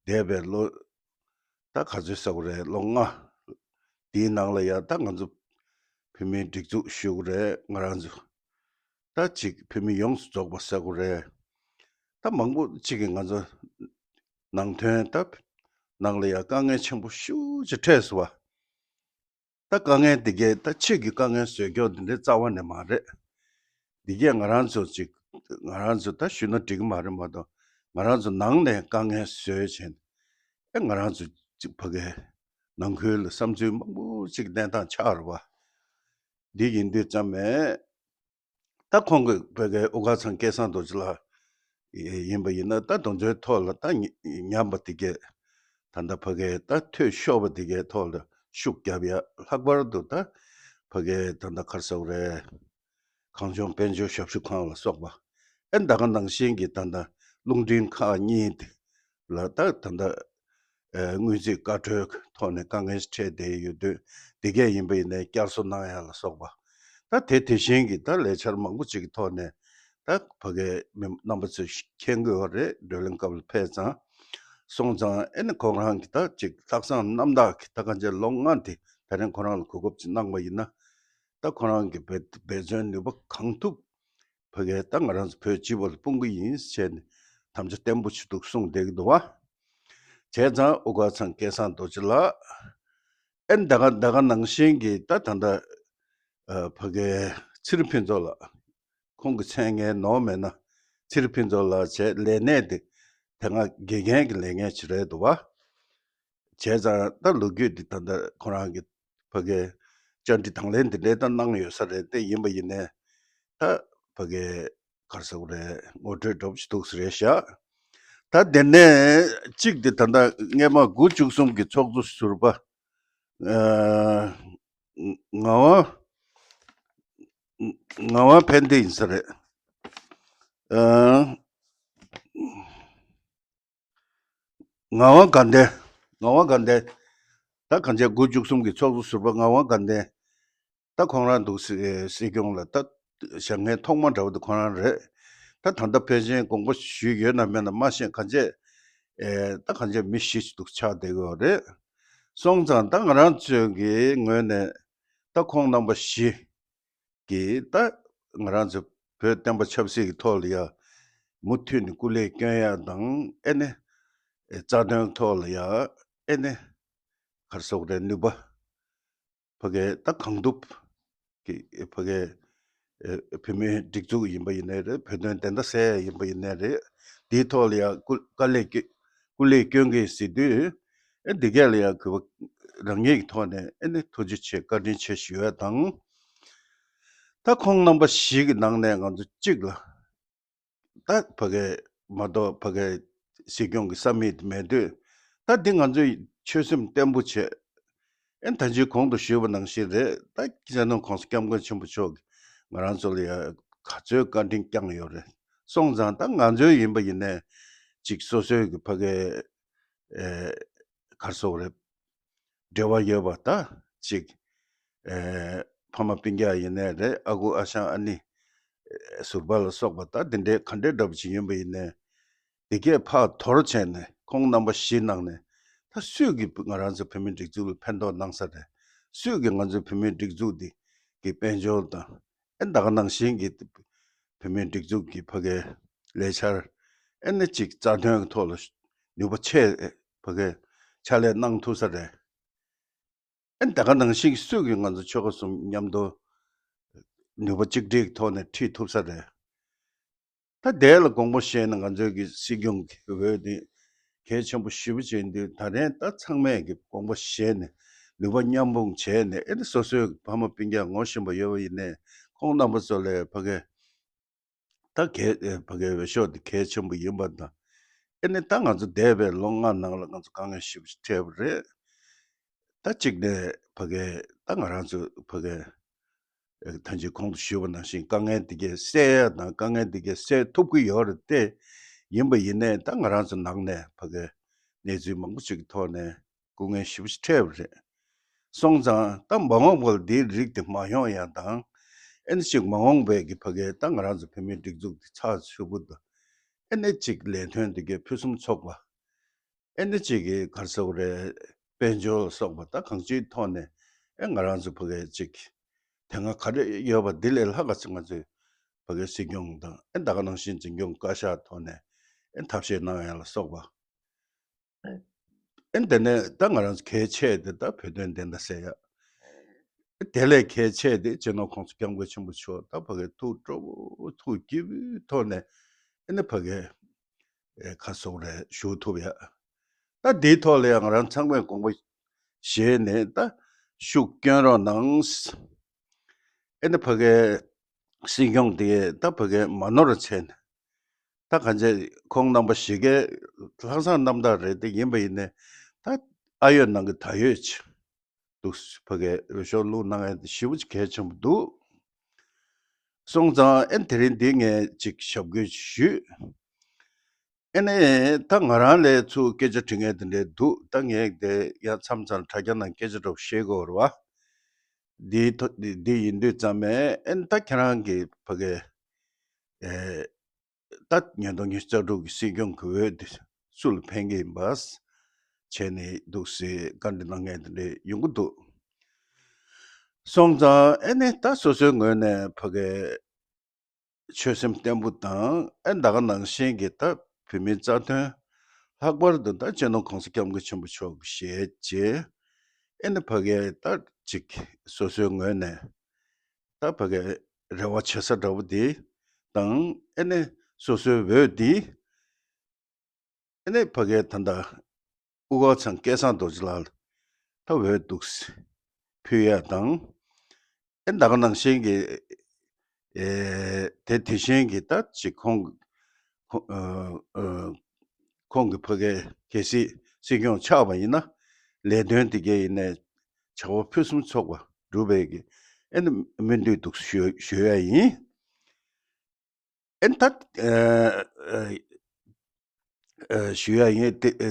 འདས་པའི་ལོ་ད་ག་ཚོད་ཟེར་དགོས་རེད། ལོ་ལྔ་འདིའི་ནང་ལ་ཡང་ད་ང་ཚོ་བོད་མིའི་སྒྲིག་འཛུགས་ཞུ་དགོས་རེད། ང་རང་ཚོ་ད་ཅིག་བོད་མི་ཡོངས་སུ་རྫོགས་པ་ཟེར་དགོས་རེད། ད་མང་པོ་ཅིག་གིས་ང་ཚོ་ནང་དོན་ད་ནང་ལ་ཡང་དཀའ་ངལ་ཆེན་པོ་ཤུགས་ཆེ་འཕྲད་སོང་བ། ད་དཀའ་ངལ་འདི་གས་ད་ཕྱིས་ཀྱི་དཀའ་ངལ་བཟོས་ཀྱོག་འདི་འདྲའི་རྩ་བ་ནས་མ་རེད། འདི་གས་ང་རང་ཚོ་ཅིག་ང་རང་ཚོ་ད་ཞུས་ན་འགྲིག་གི་མ་རེད་མ་གཏོགས། ང་རང་ཚོ་ནང་ནས་དཀའ་ངལ་བཟོས་བྱས་ནས་ཨེ་ང་རང་ཚོ་ཅིག་ཕ་གིའི་ནང་ཁུལ་ལ་བསམ་ཚུལ་མང་པོ་ཅིག་གནས་སྟངས་ཆགས་རེད་བ། འདི་ཡིན་དུས་ཙམ་ནས་ད་ཁོང་གི་བོད་སྐད་དབུ་དཀར་ཚང་སྐལ་བཟང་རྡོ་རྗེ་ལགས་ཡིན་པ་ཡིན་ན་ད་དེ་ཚོའི་ཐོག་ལ་ད་ཉ་ཉམས་པ་དེ་གས་ད་ལྟ་ཕ་གིའི་ད་འཐུས་ཤོར་བ་དེ་གས་ཐོག་ལ་ཤུགས་རྒྱབ་ཡ། ལྷག་པར་དུ་ད་ཕ་གིའི་ད་ལྟ་ག་རེ་ཟེར་དགོས་རེད། གངས་ལྗོངས་དཔལ་འབྱོར་ཞབས་ཞུ་ཁང་ལ་སོགས་པ། ཨེ་ད་ག་ནང་བཞིན་གྱི་ད་ལྟ་རླུང་འཕྲིན་ཁག་གཉིས་དེ་ལ་ད་ད་ལྟ་ཨེ་དངུལ་རྩིས་བཀའ་འཁྲོལ་ཐོག་ནས་དཀའ་ངལ་འཕྲད་བསྡད་ཡོད་དུས། འདི་གས་ཡིན་པ་ཡིན་ནའི་བསྐྱར་གསོ་གནང་ཡ་ལ་སོགས་པ། ད་དེ་དེ་བཞིན་གྱི་ད་ལས་འཆར་མང་པོ་ཅིག་གི་ཐོག་ནས་ད་ཕ་གིའི་མི་རྣམ་པ་ཚོས་མཁྱེན་དགོས་པ་རེད། བགྲོ་གླེང་སྐབས་ལ་ཕེབས་ཙང་། སོང་ཙང་ཨེ་ནི་ཁོ་རང་གི་ད་ཅིག་ལྷག་བསམ་རྣམ་དག་གི་ད་གང་ཅི་ལོ་ལྔ་དེ་ད་རིང་ཁོ་རང་ལ་གོ་སྐབས་ཅིག་གནང་བ་ཡིན་ན། ད་ཁོ་རང་གི་འབད་འབད་བརྩོན་ནུས་པ་གང་ཐུབ་ཕ་གིའི་ད་ང་རང་ཚོ་བོད་སྤྱི་པ་ལ་སྤུངས་ཀྱི་ཡིན་ཟེར་ནས་དམ་བཅའ་བརྟན་པོ་ཞིག་འདུག་གསུངས་བསྡད་ཀྱི་འདུག་བ། བྱས་ཙང་དབུ་དཀར་ཚང་སྐལ་བཟང་རྡོ་རྗེ་ལགས། ཨེ་ད་ག་ད་ག་ནང་བཞིན་གྱི་ད་ད་ལྟ་ཨ་ཕ་གིའི་ཚེ་རིང་ཕུན་ཚོགས་ལགས། ཁོང་གི་མཚན་སྙན་ནོར་མེད་ན་ཚེ་རིང་ཕུན་ཚོགས་ལགས་བྱས་ལས་གནས་དེ་དེ་སྔ་དགེ་རྒན་གྱི་ལས་གནས་ཅིག་རེད་འདུག་བ། བྱས་ཙང་ད་ལོ་རྒྱུས་འདི་ད་ལྟ་ཁོ་རང་གི་ཕ་གིའི་བཅར་འདྲི་དང་ལེན་འདི་འདྲའི་ད་གནང་ཡོད་ས་རེད། དེ་ཡིན་པ་ཡིན་ནའི་ད་ཕ་གིའི་ག་རེ་ཟེར་དགོས་རེད། ངོ་སྤྲོད་འདྲ་པོ་ཞིག་འདུག་ས་རེད་ཤག་ད་དེ་ནས་གཅིག་དེ་ད་ལྟ་སྔས་མ་དགུ་བཅུ་གསུམ་གྱི་ཚོགས་གཙོ་ཟུར་པ་ཨ་ངག་དབང་ངག་དབང་ཕན་བདེ་ཡིན་ས་རེད། ཨ། ངག་དབང་དགའ་ལྡན། ངག་དབང་དགའ་ལྡན། ད་གང་ཅི་དགུ་བཅུ་གསུམ་གྱི་ཚོགས་གཙོ་ཟུར་པ་ངག་དབང་དགའ་ལྡན། ད་ཁོང་རང་འདུག་སྲིད་སྲིད་སྐྱོང་ལ་ད་བཞེངས་མཁན་ཐོག་མ་འདྲ་བོ་དེ་ཁོང་རང་རེད། ད་ད་ལྟ་ཕལ་ཆེར་དགོངས་པ་ཞུས་ཡོད་ན་མེད་ན་མ་ཤེས། གང་ཅི་ཨེ་ད་གང་ཅི་མི་བཞི་ཅིག་འདུག་ཆགས་བསྡད་ཡོད་རེད། སོང་ཙང་ད་ང་རང་ཚོའི་གི་ངོས་ནས་ད་ཁོང་རྣམ་པ་བཞི་གིས་ད་ང་རང་ཚོ་བོད་བསྟན་པ་ཆབ་སྲིད་ཀྱི་ཐོག་ལ་ཡ་མུ་མཐུད་ནས་སྐུ་ལས་བསྐྱོན་ཡ་དང་། ཨེ་ནི་རྩ་དོན་ཐོག་ལ་ཡ་ཨེ་ནི་ག་རེ་ཟེར་དགོས་རེད། ནུས་པ་ཕ་གིའི་ད་གང་ཐུབ་ཀྱིས་ཕ་གིའི་ཨེ་བོད་མིའི་སྒྲིག་འཛུགས་ཡིན་པ་ཡིན་ནའི་རེད། བོད་དོན་བདེན་མཐའ་གསལ་ཡ་ཡིན་པ་ཡིན་ནའི་རེད། དེའི་ཐོག་ལ་ཡ་སྐུ་དཀའ་ལས་སྐྱོན་སྐུ་ལས་སྐྱོན་གྱི་ཟེར་དུས། ཨེ་འདི་གས་ལ་ཡང་གུས་པ་རང་ཉིད་ཀྱི་ཐོག་ནས་ཨེ་ནི་ཐུགས་རྗེ་ཆེ་བཀའ་དྲིན་ཆེ་ཞུ་ཡ་དང་། ད་ཁོང་རྣམ་པ་བཞི་གི་ནང་ནས་ང་ཚོ་གཅིག་ལ་ད་ཕ་གི་མ་གཏོགས་ཕ་གི་སྲིད་སྐྱོང་གི་ས་མིག་དེ་མེད་དུས། ད་འདི་ང་ཚོས་ཆོད་སེམས་བརྟན་པོ་བྱས། ཨེ་ད་ཅི་གོང་དུ་ཞུས་པ་ནང་བཞིན་རེད། ད་སྤྱི་ནོར་༸གོང་ས་༸སྐྱབས་མགོན་ཆེན་པོ་མཆོག་གིས་ང་རང་ཚོ་ལ་ཡ་ག་ཚོད་བཀའ་དྲིན་བསྐྱངས་ཡོད་རེད། སོང་ཙང་ད་ང་ཚོའི་ཡིན་པ་ཡིན་ནའི་ཅིག་སོ་སོའི་གི་ཕ་གི་ཨེ་ག་རེ་ཟེར་དགོས་རེད། འབྲེལ་བ་ཡོད་པ་ད་ཅིག་ཨེ་ཕ་མ་སྤུན་ཀྱག་ཡིན་ནའི་རེད། ཨ་ཁུ་ཨ་ཞང་ཨ་ནེ་ཨེ་ཟུར་པ་ལ་སོགས་པ་ད་དེ་འདྲའི་ག་འདྲའི་འདྲ་པོ་ཅིག་ཡིན་པ་ཡིན་ནའི། དེ་གས་ཕར་དོར་བྱས་ནས་ཁོང་རྣམ་པ་བཞི་ནང་ནས་ད་སུས་ཀྱིས་ང་རང་ཚོ་བོད་མིའི་སྒྲིག་འཛུགས་ལ་ཕན་ཐོགས་གནང་ས་རེད། སུས་ཀྱིས་ང་ཚོའི་བོད་མིའི་སྒྲིག་འཛུགས་འདི་གི་དཔལ་འབྱོར་དང་། ཨེ་ད་ག་ནང་བཞིན་གྱི་བོད་མིའི་སྒྲིག་འཛུགས་ཀྱི་ཕ་གའི་ལས་འཆར་ཨེ་ནི་ཅིག་རྩ་དོན་གྱི་ཐོག་ལ་ནུས་པ་ཆེ་ཕ་གའི་ཕྱག་ལས་གནང་ཐུབ་ས་རེད། ཨེ་ད་ག་ནང་བཞིན་གྱི་སུས་ཀྱིས་ང་ཚོ་ཆོལ་ཁ་གསུམ་མཉམ་དུ་ནུས་པ་གཅིག་སྒྲིལ་གྱི་ཐོག་ནས་ཁྲིད་ཐུབ་ས་རེད། ད་དེ་ལ་དགོངས་པ་བཞེས་ནས་ང་ཚོའི་གི་སྲིད་སྐྱོང་གི་འོས་དེ་ གལ་ཆེན་པོ་ཞེ་པོ་ཅིག་ཡིན་དུས། ད་རེས་ད་ཚང་མས་ཀྱི་དགོངས་པ་བཞེས་ནས་ནུས་པ་མཉམ་སྤུངས་བྱས་ནས། ཨེ་ནི་སོ་སོའི་ཕ་མ་སྤུན་ཀྱག་ངོ་ཤེས་པ་ཡོད་པ་ཡིན་ནའི་ཁོང་རྣམ་པ་ཚོ་ལ་ཕ་གི་ད་གལ་ཨེ་ཕ་གི་འོས་ཤོག་དེ་གལ་ཆེན་པོ་ཡིན་པ་དང་། ཨེ་ནི་ད་ང་ཚོ་འདས་པའི་ལོ་ལྔ་ནང་ལ་ང་ཚོ་དཀའ་ངལ་ཞེ་པོ་ཅིག་འཕྲད་པ་རེད། ད་གཅིག་ནས་ཕ་གི་ད་ང་རང་ཚོ་ཕ་གི་ཨེ་ཐེངས་གཅིག་གོང་དུ་ཞུས་པ་ནང་བཞིན་དཀའ་ངལ་འདི་གས་སེལ་ཡ་དང་དཀའ་ངལ་འདི་གས་སེལ་ཐུབ་ཀྱི་ཡོད་རེད་དེ། ཡིན་པ་ཡིན་ནའི་ད་ང་རང་ཚོ་ནང་ནས་ཕ་གི་གནས་ཚུལ་མང་པོ་ཅིག་གི་ཐོག་ནས་སྐུ་ངལ་ཞེ་པོ་ཅིག་འཕྲད་པ་རེད། སོང་ཙང་ད་མ་འོངས་པར་འདིའི་རིགས་དེ་མ་ཡོང་ཡ་དང་། ཨེ་ནི་ཅིག་མ་འོངས་པའི་གི་ཕ་གི་ད་ང་རང་ཚོ་བོད་མིའི་སྒྲིག་འཛུགས་འདི་ཚགས་ཚུད་པོ་དང་། ཨེ་ནི་ཅིག་ལས་དོན་འདི་གས་ཕུན་སུམ་ཚོགས་པ། ཨེ་ནི་ཅིག་གི་ག་རེ་ཟེར་དགོས་རེད། དཔལ་འབྱོར་ལ་སོགས་པ་ད་གང་ཅིའི་ཐོག་ནས་ཨེ་ང་རང་ཚོ་ཕ་གི་ཅིག་དེ་སྔ་ག་རེ་ཡོད་པ་འདི་ལས་ལྷག་ག་ཚོད་ང་ཚོས་ཕ་གི་སྲིད་སྐྱོང་དང་ཨེ་ད་ག་ནང་བཞིན་འཛིན་སྐྱོང་བཀའ་ཤག་ཐོག་ནས་ཨེ་ཐབས་ཤེས་གནང་ཡ་ལ་སོགས་པ། ཨེ་དེ་ནས་ད་ང་རང་ཚོ་གལ་ཆེ་དེ་ད་བོད་དོན་བདེན་མཐའ་གསལ་ཡ། དེ་ལས་གལ་ཆེ་དེ་སྤྱི་ནོར་༸གོང་ས་༸སྐྱབས་མགོན་ཆེན་པོ་མཆོག་ད་ཕ་གི་ཐུགས་སྤྲོ་པོ་ཐུགས་དགྱེས་པོའི་ཐོག་ནས་ཨེ་ནི་ཕ་གི་ཨེ་ཁ་སོག་རེ་ཞུ་ཐུབ་ཡ། ད་འདིའི་ཐོག་ལ་ཡང་ང་རང་ཚང་མས་དགོངས་པ་བཞེས་ནས་ད་ཤུགས་བསྐྱོན་རོགས་གནང་། ཨེ་ནི་ཕ་གི་སྲིད་སྐྱོང་དེ་ད་ཕ་གི་མ་ནོར་བྱས་ནས། ད་གང་ཅི་ཁོང་རྣམ་པ་བཞི་ཀའི་ལྷག་བསམ་རྣམ་དག་རེད་དེ། ཡིན་པ་ཡིན་ནའི་ད་ཨ་ཡོད་ནང་གི་ད་ཡོད་ཅིག་འདུག་ཕ་གི་འོས་ཤོག་བླུགས་གནང་ཡ་དེ་ཞེ་པོ་ཅིག་གལ་ཆེན་པོ་འདུག་སོང་ཙང་ཨེ་དེ་རིང་འདི་ངས་ཅིག་ཞབས་སྐུལ་ཞུས། ཨེ་ནས་ད་ང་རང་ལ་ཚུར་སྐད་ཆ་དྲི་མཁན་དེ་འདྲས་འདུག་ད་ངས་དེ་ཡང་མཚམས་མཚམས་དྲ་རྒྱ་ནང་སྐད་ཆ་འདྲ་པོ་བཤད་དགོས་རེད་བ། འདིའི་ཐོག་འདི་འདི་ཡིན་དུས་ཙམ་ནས་ཨེ་ད་ཁྱེད་རང་གི་ཕ་གི་ཨེ་ད་ཉིས་སྟོང་ཉི་ཤུ་རྩ་དྲུག་གི་སྲིད་སྐྱོང་གི་འོས་དེ་སུ་ལ་འཕེན་གི་ཡིན་པ་བྱས་ནས་འདུག་སེ་བཀའ་འདྲི་གནང་མཁན་དེ་འདྲས་ཡོང་གི་འདུག་སོང་ཙང་ཨེ་ནས་ད་སོ་སོའི་ངོས་ནས་ཕ་གི་ཆོད་སེམས་བརྟན་པོ་དང་། ཨེ་ད་ག་ནང་བཞིན་གྱི་ད་བོད་མིའི་རྩ་དོན། ལྷག་པར་དུ་ད་སྤྱི་ནོར་༸གོང་ས་༸སྐྱབས་མགོན་ཆེན་པོ་མཆོག་གི་ཞལ་མཇལ། ཨེ་ནི་ཕ་གིའི་ད་ཅིག་སོ་སོའི་ངོས་ནས་ད་ཕ་གིའི་རེ་བ་བྱེད་ས་འདྲ་པོ་དེ་དང་། ཨེ་ནི་སོ་སོའི་འོས་དེ། ཨེ་ནི་ཕ་གིའི་ད་ལྟ་དབུ་དཀར་ཚང་སྐལ་བཟང་རྡོ་རྗེ་ལགས་ལ་ད་འོས་འདུག་སེ་ཕུལ་ཡ་དང་། ཨེ་ད་ག་ནང་བཞིན་གྱི་ཨེ་དེ་དེ་བཞིན་གྱི་ད་ཅིག་ཁོང་ཁོང་ཨ་ཨ་ཁོང་གི་ཕ་གི་གལ་སྲིད་སྲིད་སྐྱོང་ཆགས་པ་ཡིན་ན། ལས་དོན་དེ་གས་ཡིན་ནའི་བྱ་བ་ཕུན་སུམ་ཚོགས་པ་སྒྲུབ་པའི་གི་ཨེ་ནི་སྨོན་འདུན་འདུག་ཞུ་ཞུ་ཡ་ཡིན། ཨེ་ད་ཨ་ཨ་ཨ་ཞུ་ཡ་ཡིན། དེ་ཨ་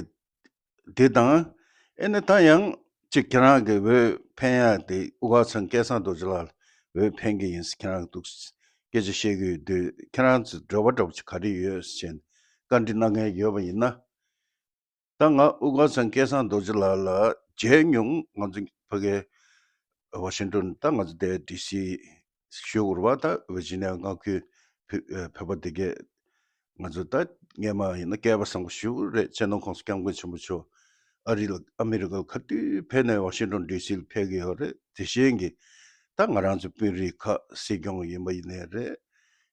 དེ་དང་། ཨེ་ནི་ད་ཡང་ཅིག་ཁྱེད་རང་གི་འོས་འཕེན་ཡ་དེ་དབུ་དཀར་ཚང་སྐལ་བཟང་རྡོ་རྗེ་ལགས་ལ་འོས་འཕེན་གི་ཡིན་ཟེར་ཁྱེད་རང་གི་འདུག་སྐད་ཆ་བཤད་གི་ཡོད་དུས། ཁྱེད་རང་ཚོ་འབྲེལ་བ་འདྲ་པོ་ཅིག་ག་རེ་ཡོད་ཟེར་བཀའ་འདྲི་གནང་མཁན་ཡོད་པ་ཡིན་ན། ད་ང་དབུ་དཀར་ཚང་སྐལ་བཟང་རྡོ་རྗེ་ལགས་ལ་མཇལ་མྱོང་། ང་ཚོ་ཕ་གི་ཝ་ཤིང་ཏོན། ད་ང་ཚོ་དེ་ཌི་སི་ཞུ་དགོས་རེད་བ། ད་ཝི་ཇི་ནི་ཡ་མངའ་ཁུལ་བོད་ཨ་བོད་པ་དེ་གས་ང་ཚོ་ད་སྔས་མ་ཡིན་ན་སྐལ་པ་བཟང་པོ་ཞེ་པོ་རེད། སྤྱི་ནོར་༸གོང་ས་༸སྐྱབས་མགོན་ཆེན་པོ་མཆོག་ཨ་རི་ལ་ཨ་མི་རི་ཀ་ལ་ག་དུས་ཕེབས་ནའི་ཝ་ཤིང་ཏོན་ཌི་སི་ལ་ཕེབས་ཀྱི་ཡོད་རེད། དེ་བཞིན་གྱི་ད་ང་རང་ཚོ་དཔོན་རིགས་ཁག་སྲིད་སྐྱོང་ཡིན་པ་ཡིན་ནའི་རེད།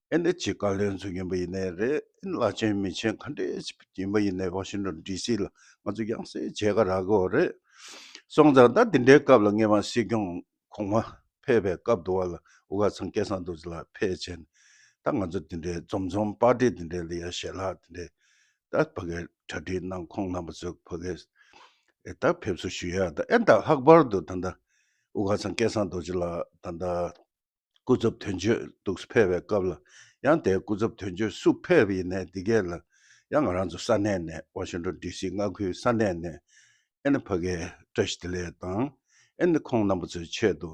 ཨེ་ནི་ཅིག་བཀའ་བློན་ཚོ་ཡིན་པ་ཡིན་ནའི་རེད། ཨེ་ནི་བླ་ཆེན་མི་ཆེན་ག་འདྲས་ཡིན་པ་ཡིན་ནའི་ཝ་ཤིང་ཏོན་ཌི་སི་ལ་ང་ཚོ་ཡང་སེ་མཇལ་ཁ་རག་གི་ཡོད་རེད། སོང་ཙང་ད་འདི་འདྲའི་སྐབས་ལ་སྔས་མ་སྲིད་སྐྱོང་གོང་མ་ཕེབས་པའི་སྐབས་དུ་བ་ལ་དབུ་དཀར་ཚང་སྐལ་བཟང་རྡོ་རྗེ་ལགས་ཕེབས་བྱས་ནས། ད་ང་ཚོ་འདི་འདྲའི་འཛོམས་འཛོམས་པར་ཊི་འདི་འདྲའི་ལ་ཡ་ཞལ་ལག་འདི་འདྲའི་ད་ཕ་གིར་གྲ་སྒྲིག་གནང་། ཁོང་རྣམ་པ་ཚོས་ཕ་གིར་ཨེ་ད་ཕེབས་བསུ་ཞུ་ཡ། ད་ཨེ་ད་ལྷག་པར་དུ་ད་ལྟ་དབུ་དཀར་ཚང་སྐལ་བཟང་རྡོ་རྗེ་ལགས་ད་ལྟ་སྐུ་ཚབ་དོན་གཅོད་འདུག་སེ་ཕེབས་པའི་སྐབས་ལ། ཡང་དེ་སྐུ་ཚབ་དོན་གཅོད་སུ་ཕེབས་པ་ཡིན་ནའི་འདི་གས་ལ་ཡང་ང་རང་ཚོ་ས་གནས་ནས་ཝ་ཤིང་ཏོན་ཌི་སི་མངའ་ཁུལ་ས་གནས་ནས་ཨེ་ནི་ཕ་གིར་བཀྲ་ཤིས་བདེ་ལེགས་དང་། ཨེ་ནི་ཁོང་རྣམ་པ་ཚོའི་ཆེད་དུ་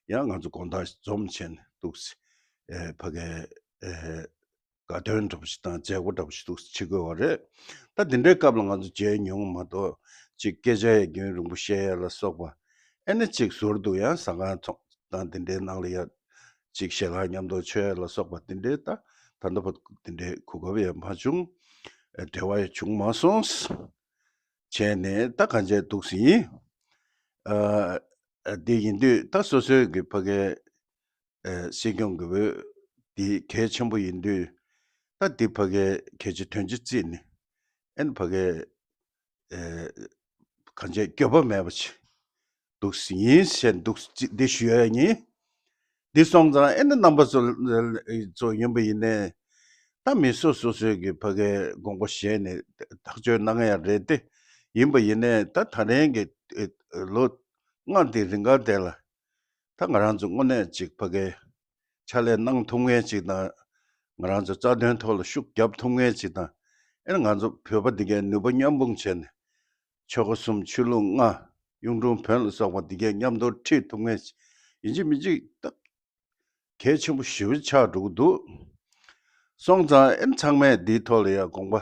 ཡང་ང་ཚོ་དགོང་དག་འཛོམས་བྱས་ནས་འདུག་སེ་ཨེ་ཕ་གིར་ཨེ་དགའ་སྟོན་འདྲ་པོ་ཞིག་དང་མཛད་སྒོ་འདྲ་པོ་ཞིག་འདུག་སེ་བྱེད་དགོས་པ་རེད། ད་འདི་འདྲའི་སྐབས་ལ་ང་ཚོ་མཇལ་མྱོང་མ་གཏོགས། ཅིག་སྐད་ཆ་ཡ་རྒྱུན་རིང་པོ་བཤད་ཡ་ལ་སོགས་པ། ཨེ་ནི་ཅིག་ཟུར་དུ་ཡང་ཟ་ཁང་ཚོགས་དང་འདི་འདྲའི་ནང་ལ་ཡ་ཅིག་ཞལ་ལག་མཉམ་དུ་མཆོད་ཡ་ལ་སོགས་པ་འདི་འདྲའི་ད་ད་ལྟ་བར་འདི་འདྲའི་གོ་སྐབས་ཡང་མ་བྱུང་། ཨེ་འབྲེལ་བ་ཡང་བྱུང་མ་སོང་། བྱས་ནས་ད་གང་བྱས་འདུག་སེ་ཡིན། ཨ་ཨ་འདི་ཡིན་དུས་ད་སོ་སོའི་གི་ཕ་གིའི་ཨེ་སྲིད་སྐྱོང་གི་འོས་འདི་གལ་ཆེན་པོ་ཡིན་དུས། ད་འདི་ཕ་གིའི་གལ་ཆེ་དོན་ཆེ་བརྩིས་ནས། ཨེ་ནི་ཕ་གིའི་ གང་བྱས་འགྱོད་པ་མེད་པ་ཅིག་འདུག་ཡིན་ཞེས་འདུག་འདི་ཞུ་ཡ་ཡིན། འདི་སོང་ཙང་ཨེ་ནི་རྣམ་པ་ཚོ་ཚོ་ཡིན་པ་ཡིན་ནའི་ད་མི་སོ་སོ་སོའི་གི་ཕ་གའི་དགོངས་པ་བཞེས་ནས་ཐག་གཅོད་གནང་ཡ་རེད་དེ། ཡིན་པ་ཡིན་ནའི་ད་ད་རིང་གི་ལོ་ལྔ་འདི་རིང་ག་དེ་ལ་ད་ང་རང་ཚོ་དངོས་གནས་ཅིག་ཕ་གའི་ཕྱག་ལས་གནང་ཐུབ་མཁན་ཅིག་དང་། ང་རང་ཚོ་རྩ་དོན་ཐོག་ལ་ཤུགས་རྒྱབ་ཐུབ་མཁན་ཅིག་དང་། ཨེ་ང་ཚོ་བོད་པ་འདི་གའི་ནུས་པ་མཉམ་སྤུངས་བྱས་ནས་ཆོལ་ཁ་གསུམ་ཆོས་ལུགས་ལྔ་གཡུང་དྲུང་བོན་ལ་སོགས་པ་འདི་གའི་མཉམ་དུ་ཁྲིད་ཐུབ་མཁན་ཅིག་ཡིན་གཅིག་མིན་གཅིག་ད་གལ་ཆེན་པོ་ཞེ་པོ་ཆགས་འགྲོ་གི་འདུག་སོང་ཙང་ཨེ་ཚང་མས་འདིའི་ཐོག་ལ་ཡང་དགོངས་པ་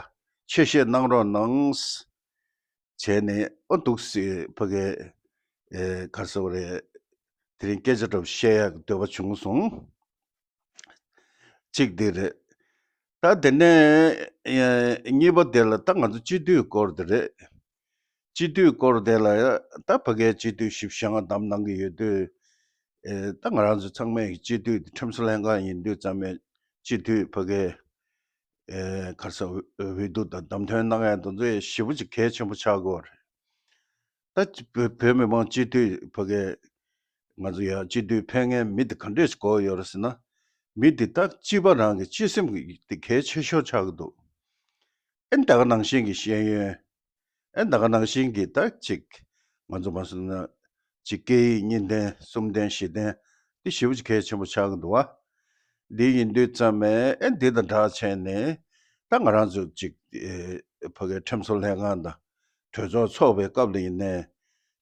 ཆེ་བཞེས་གནང་རོགས་གནང་། བྱས་ནས་ཨོ་འདུག་སེ་ཕ་གའི་ཨེ་ག་རེ་ཟེར་དགོས་རེད། དེ་རིང་སྐད་ཆ་འདྲ་པོ་བཤད་ཡག་འདོད་པ་བྱུང་སོང་། གཅིག་འདི་རེད། ད་དེ་ནས་ཨེ་གཉིས་པ་དེ་ལ་ད་ང་ཚོ་སྤྱི་འཐུས་སྐོར་དེ་རེད། སྤྱི་འཐུས་སྐོར་དེ་ལ་ད་ཕ་གའི་སྤྱི་འཐུས་བཞི་བཅུ་ཞེ་ལྔ་བདམས་གནང་གི་ཡོད་དུས། ཨེ་ད་ང་རང་ཚོ་ཚང་མས་སྤྱི་འཐུས་དེ་ཁྲིམས་བཟོ་ལྷན་ཁང་ཡིན་དུས་ཙམ་པའི་སྤྱི་འཐུས་ཕ་གའི་ཨེ་ག་རེ་ཟེར་འོས་འོས་བསྡུ་དང་བདམས་ཐོན་གནང་ཡ་དེ་ཚོ་ཡང་ཞེ་པོ་ཅིག་གལ་ཆེན་པོ་ཆགས་ཀྱི་ཡོད་རེད། ད་བོད་བོད་མི་མང་སྤྱི་འཐུས་ཕ་གའི་ང་ཚོ་ཡང་སྤྱི་འཐུས་ཕེབས་མཁན་མི་དེ་ག་འདྲས་ཞིག་དགོས་ཡོད་རེད་ཟེར་ན། མི་དེ་ད་སྤྱི་པ་རང་གི་སྤྱི་སེམས་ཀྱི་དེ་གལ་ཆེ་ཤོས་ཆགས་ཀྱི་འདུག་ཨེ་ད་ག་ནང་བཞིན་གྱི་ཤེས་ཡོན། ཨེ་ད་ག་ནང་བཞིན་གྱི་ད་ཅིག་ང་ཚོ་མ་སོང་ན་ཅིག་སྐད་ཡིག་གཉིས་ལྡན་གསུམ་ལྡན་བཞི་ལྡན་དེ་ཞེ་པོ་ཅིག་གལ་ཆེན་པོ་ཆགས་ཀྱི་འདུག་བ། འདི་ཡིན་དུས་ཙམ་པས་ཨེ་འདི་དང་སྦྲགས་བྱས་ནས་ད་ང་རང་ཚོ་ཅིག་ཨེ་ཕ་གའི་ཁྲིམས་བཟོ་ལྷན་ཁང་དང་གྲོས་ཚོགས་ཚོགས་པའི་སྐབས་ལ་ཡིན་ནའི་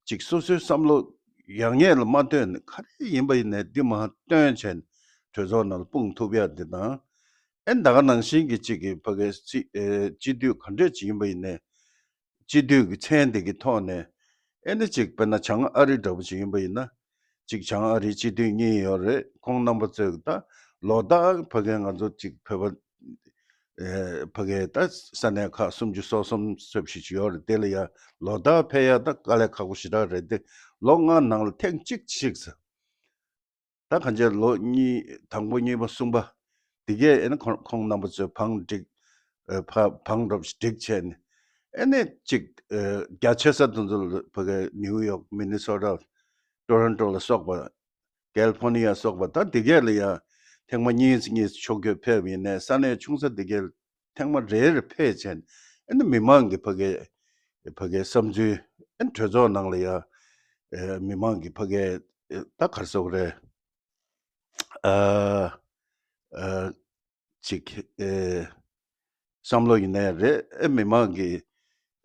ཅིག་སོ་སོའི་བསམ་བློ་ཡག་ཉེས་ལ་མ་ལྟོས་ནས་ག་རེ་ཡིན་པ་ཡིན་ནའི་འདི་མར་བཏོན་བྱས་ནས་གྲོས་ཚོགས་ནང་ལ་སྤུངས་ཐུབ་ཡ་འདི་དང་། ཨེ་ད་ག་ནང་བཞིན་གྱི་ཅིག་གི་ཕ་གའི་སྤྱི་ཨེ་སྤྱི་འཐུས་ག་འདྲས་ཅིག་ཡིན་པ་ཡིན་ནའི། སྤྱི་འཐུས་ཀྱི་མཚན་དེ་གི་ཐོག་ནས་ཨེ་ནི་ཅིག་དཔེར་ན་བྱང་ཨ་རི་འདྲ་པོ་ཅིག་ཡིན་པ་ཡིན་ན། ཅིག་བྱང་ཨ་རིའི་སྤྱི་འཐུས་གཉིས་ཡོད་རེད། ཁོང་རྣམ་པ་ཚོས་ད་ལོ་ལྟར་ཕ་གའི་ང་ཚོ་ཅིག་བོད་པ་ཨེ་ཕ་གའི་ད་ས་གནས་ཁག་སུམ་ཅུ་སོ་གསུམ་ཙམ་ཞིག་ཡོད་རེད། དེ་ལ་ཡ་ལོ་ལྟར་ཕེབས་ཡ་ད་དཀའ་ལས་ཁག་པོ་ཞེ་དྲག་རེད་དེ། ལོ་ལྔ་ནང་ལ་ཐེངས་གཅིག་ཅིག་ཟེར། ད་གང་ཅི་ལོ་གཉིས་དང་པོ་གཉིས་པ་གསུམ་པ་འདི་གས་ཨེ་ནི་ཁོང་ཁོང་རྣམ་པ་ཚོས་བང་སྒྲིག་ཨེ་ཕ་བང་སྒྲུབ་སྒྲིག་བྱས་ནས་ཨེ་ནི་ཅིག་ཨེ་རྒྱ་ཆེ་ས་དེ་ཚོ་ལ་ཕ་གི་ནིའུ་ཡོག་མི་ནི་སོ་ཊ་ཊོ་རོན་ཊོ་ལ་སོགས་པ་ཀལ་ཕོར་ནི་ཡ་སོགས་པ་ད་འདི་གས་ལ་ཡ་ཐེངས་མ་གཉིས་གཉིས་ཕྱོགས་བསྐྱོད་ཕེབས་ཡིན་ནའི་ས་གནས་ཆུང་ས་འདི་གས་ལ་ཐེངས་མ་རེ་རེ་ཕེབས་བྱས་ནས་ཨེ་ནི་མི་མང་གི་ཕ་གི་ཕ་གི་བསམ་ཚུལ་ཨེ་ནི་གྲོས་ཚོགས་ནང་ལ་ཡ་ཨེ་མི་མང་གི་ཕ་གི་ད་ག་རེ་ཟེར་དགོས་རེད། ཨ་ཨ་ཅིག་ཨེ་བསམ་བློ་ཡིན་ནའི་རེད། ཨེ་མི་མང་གི་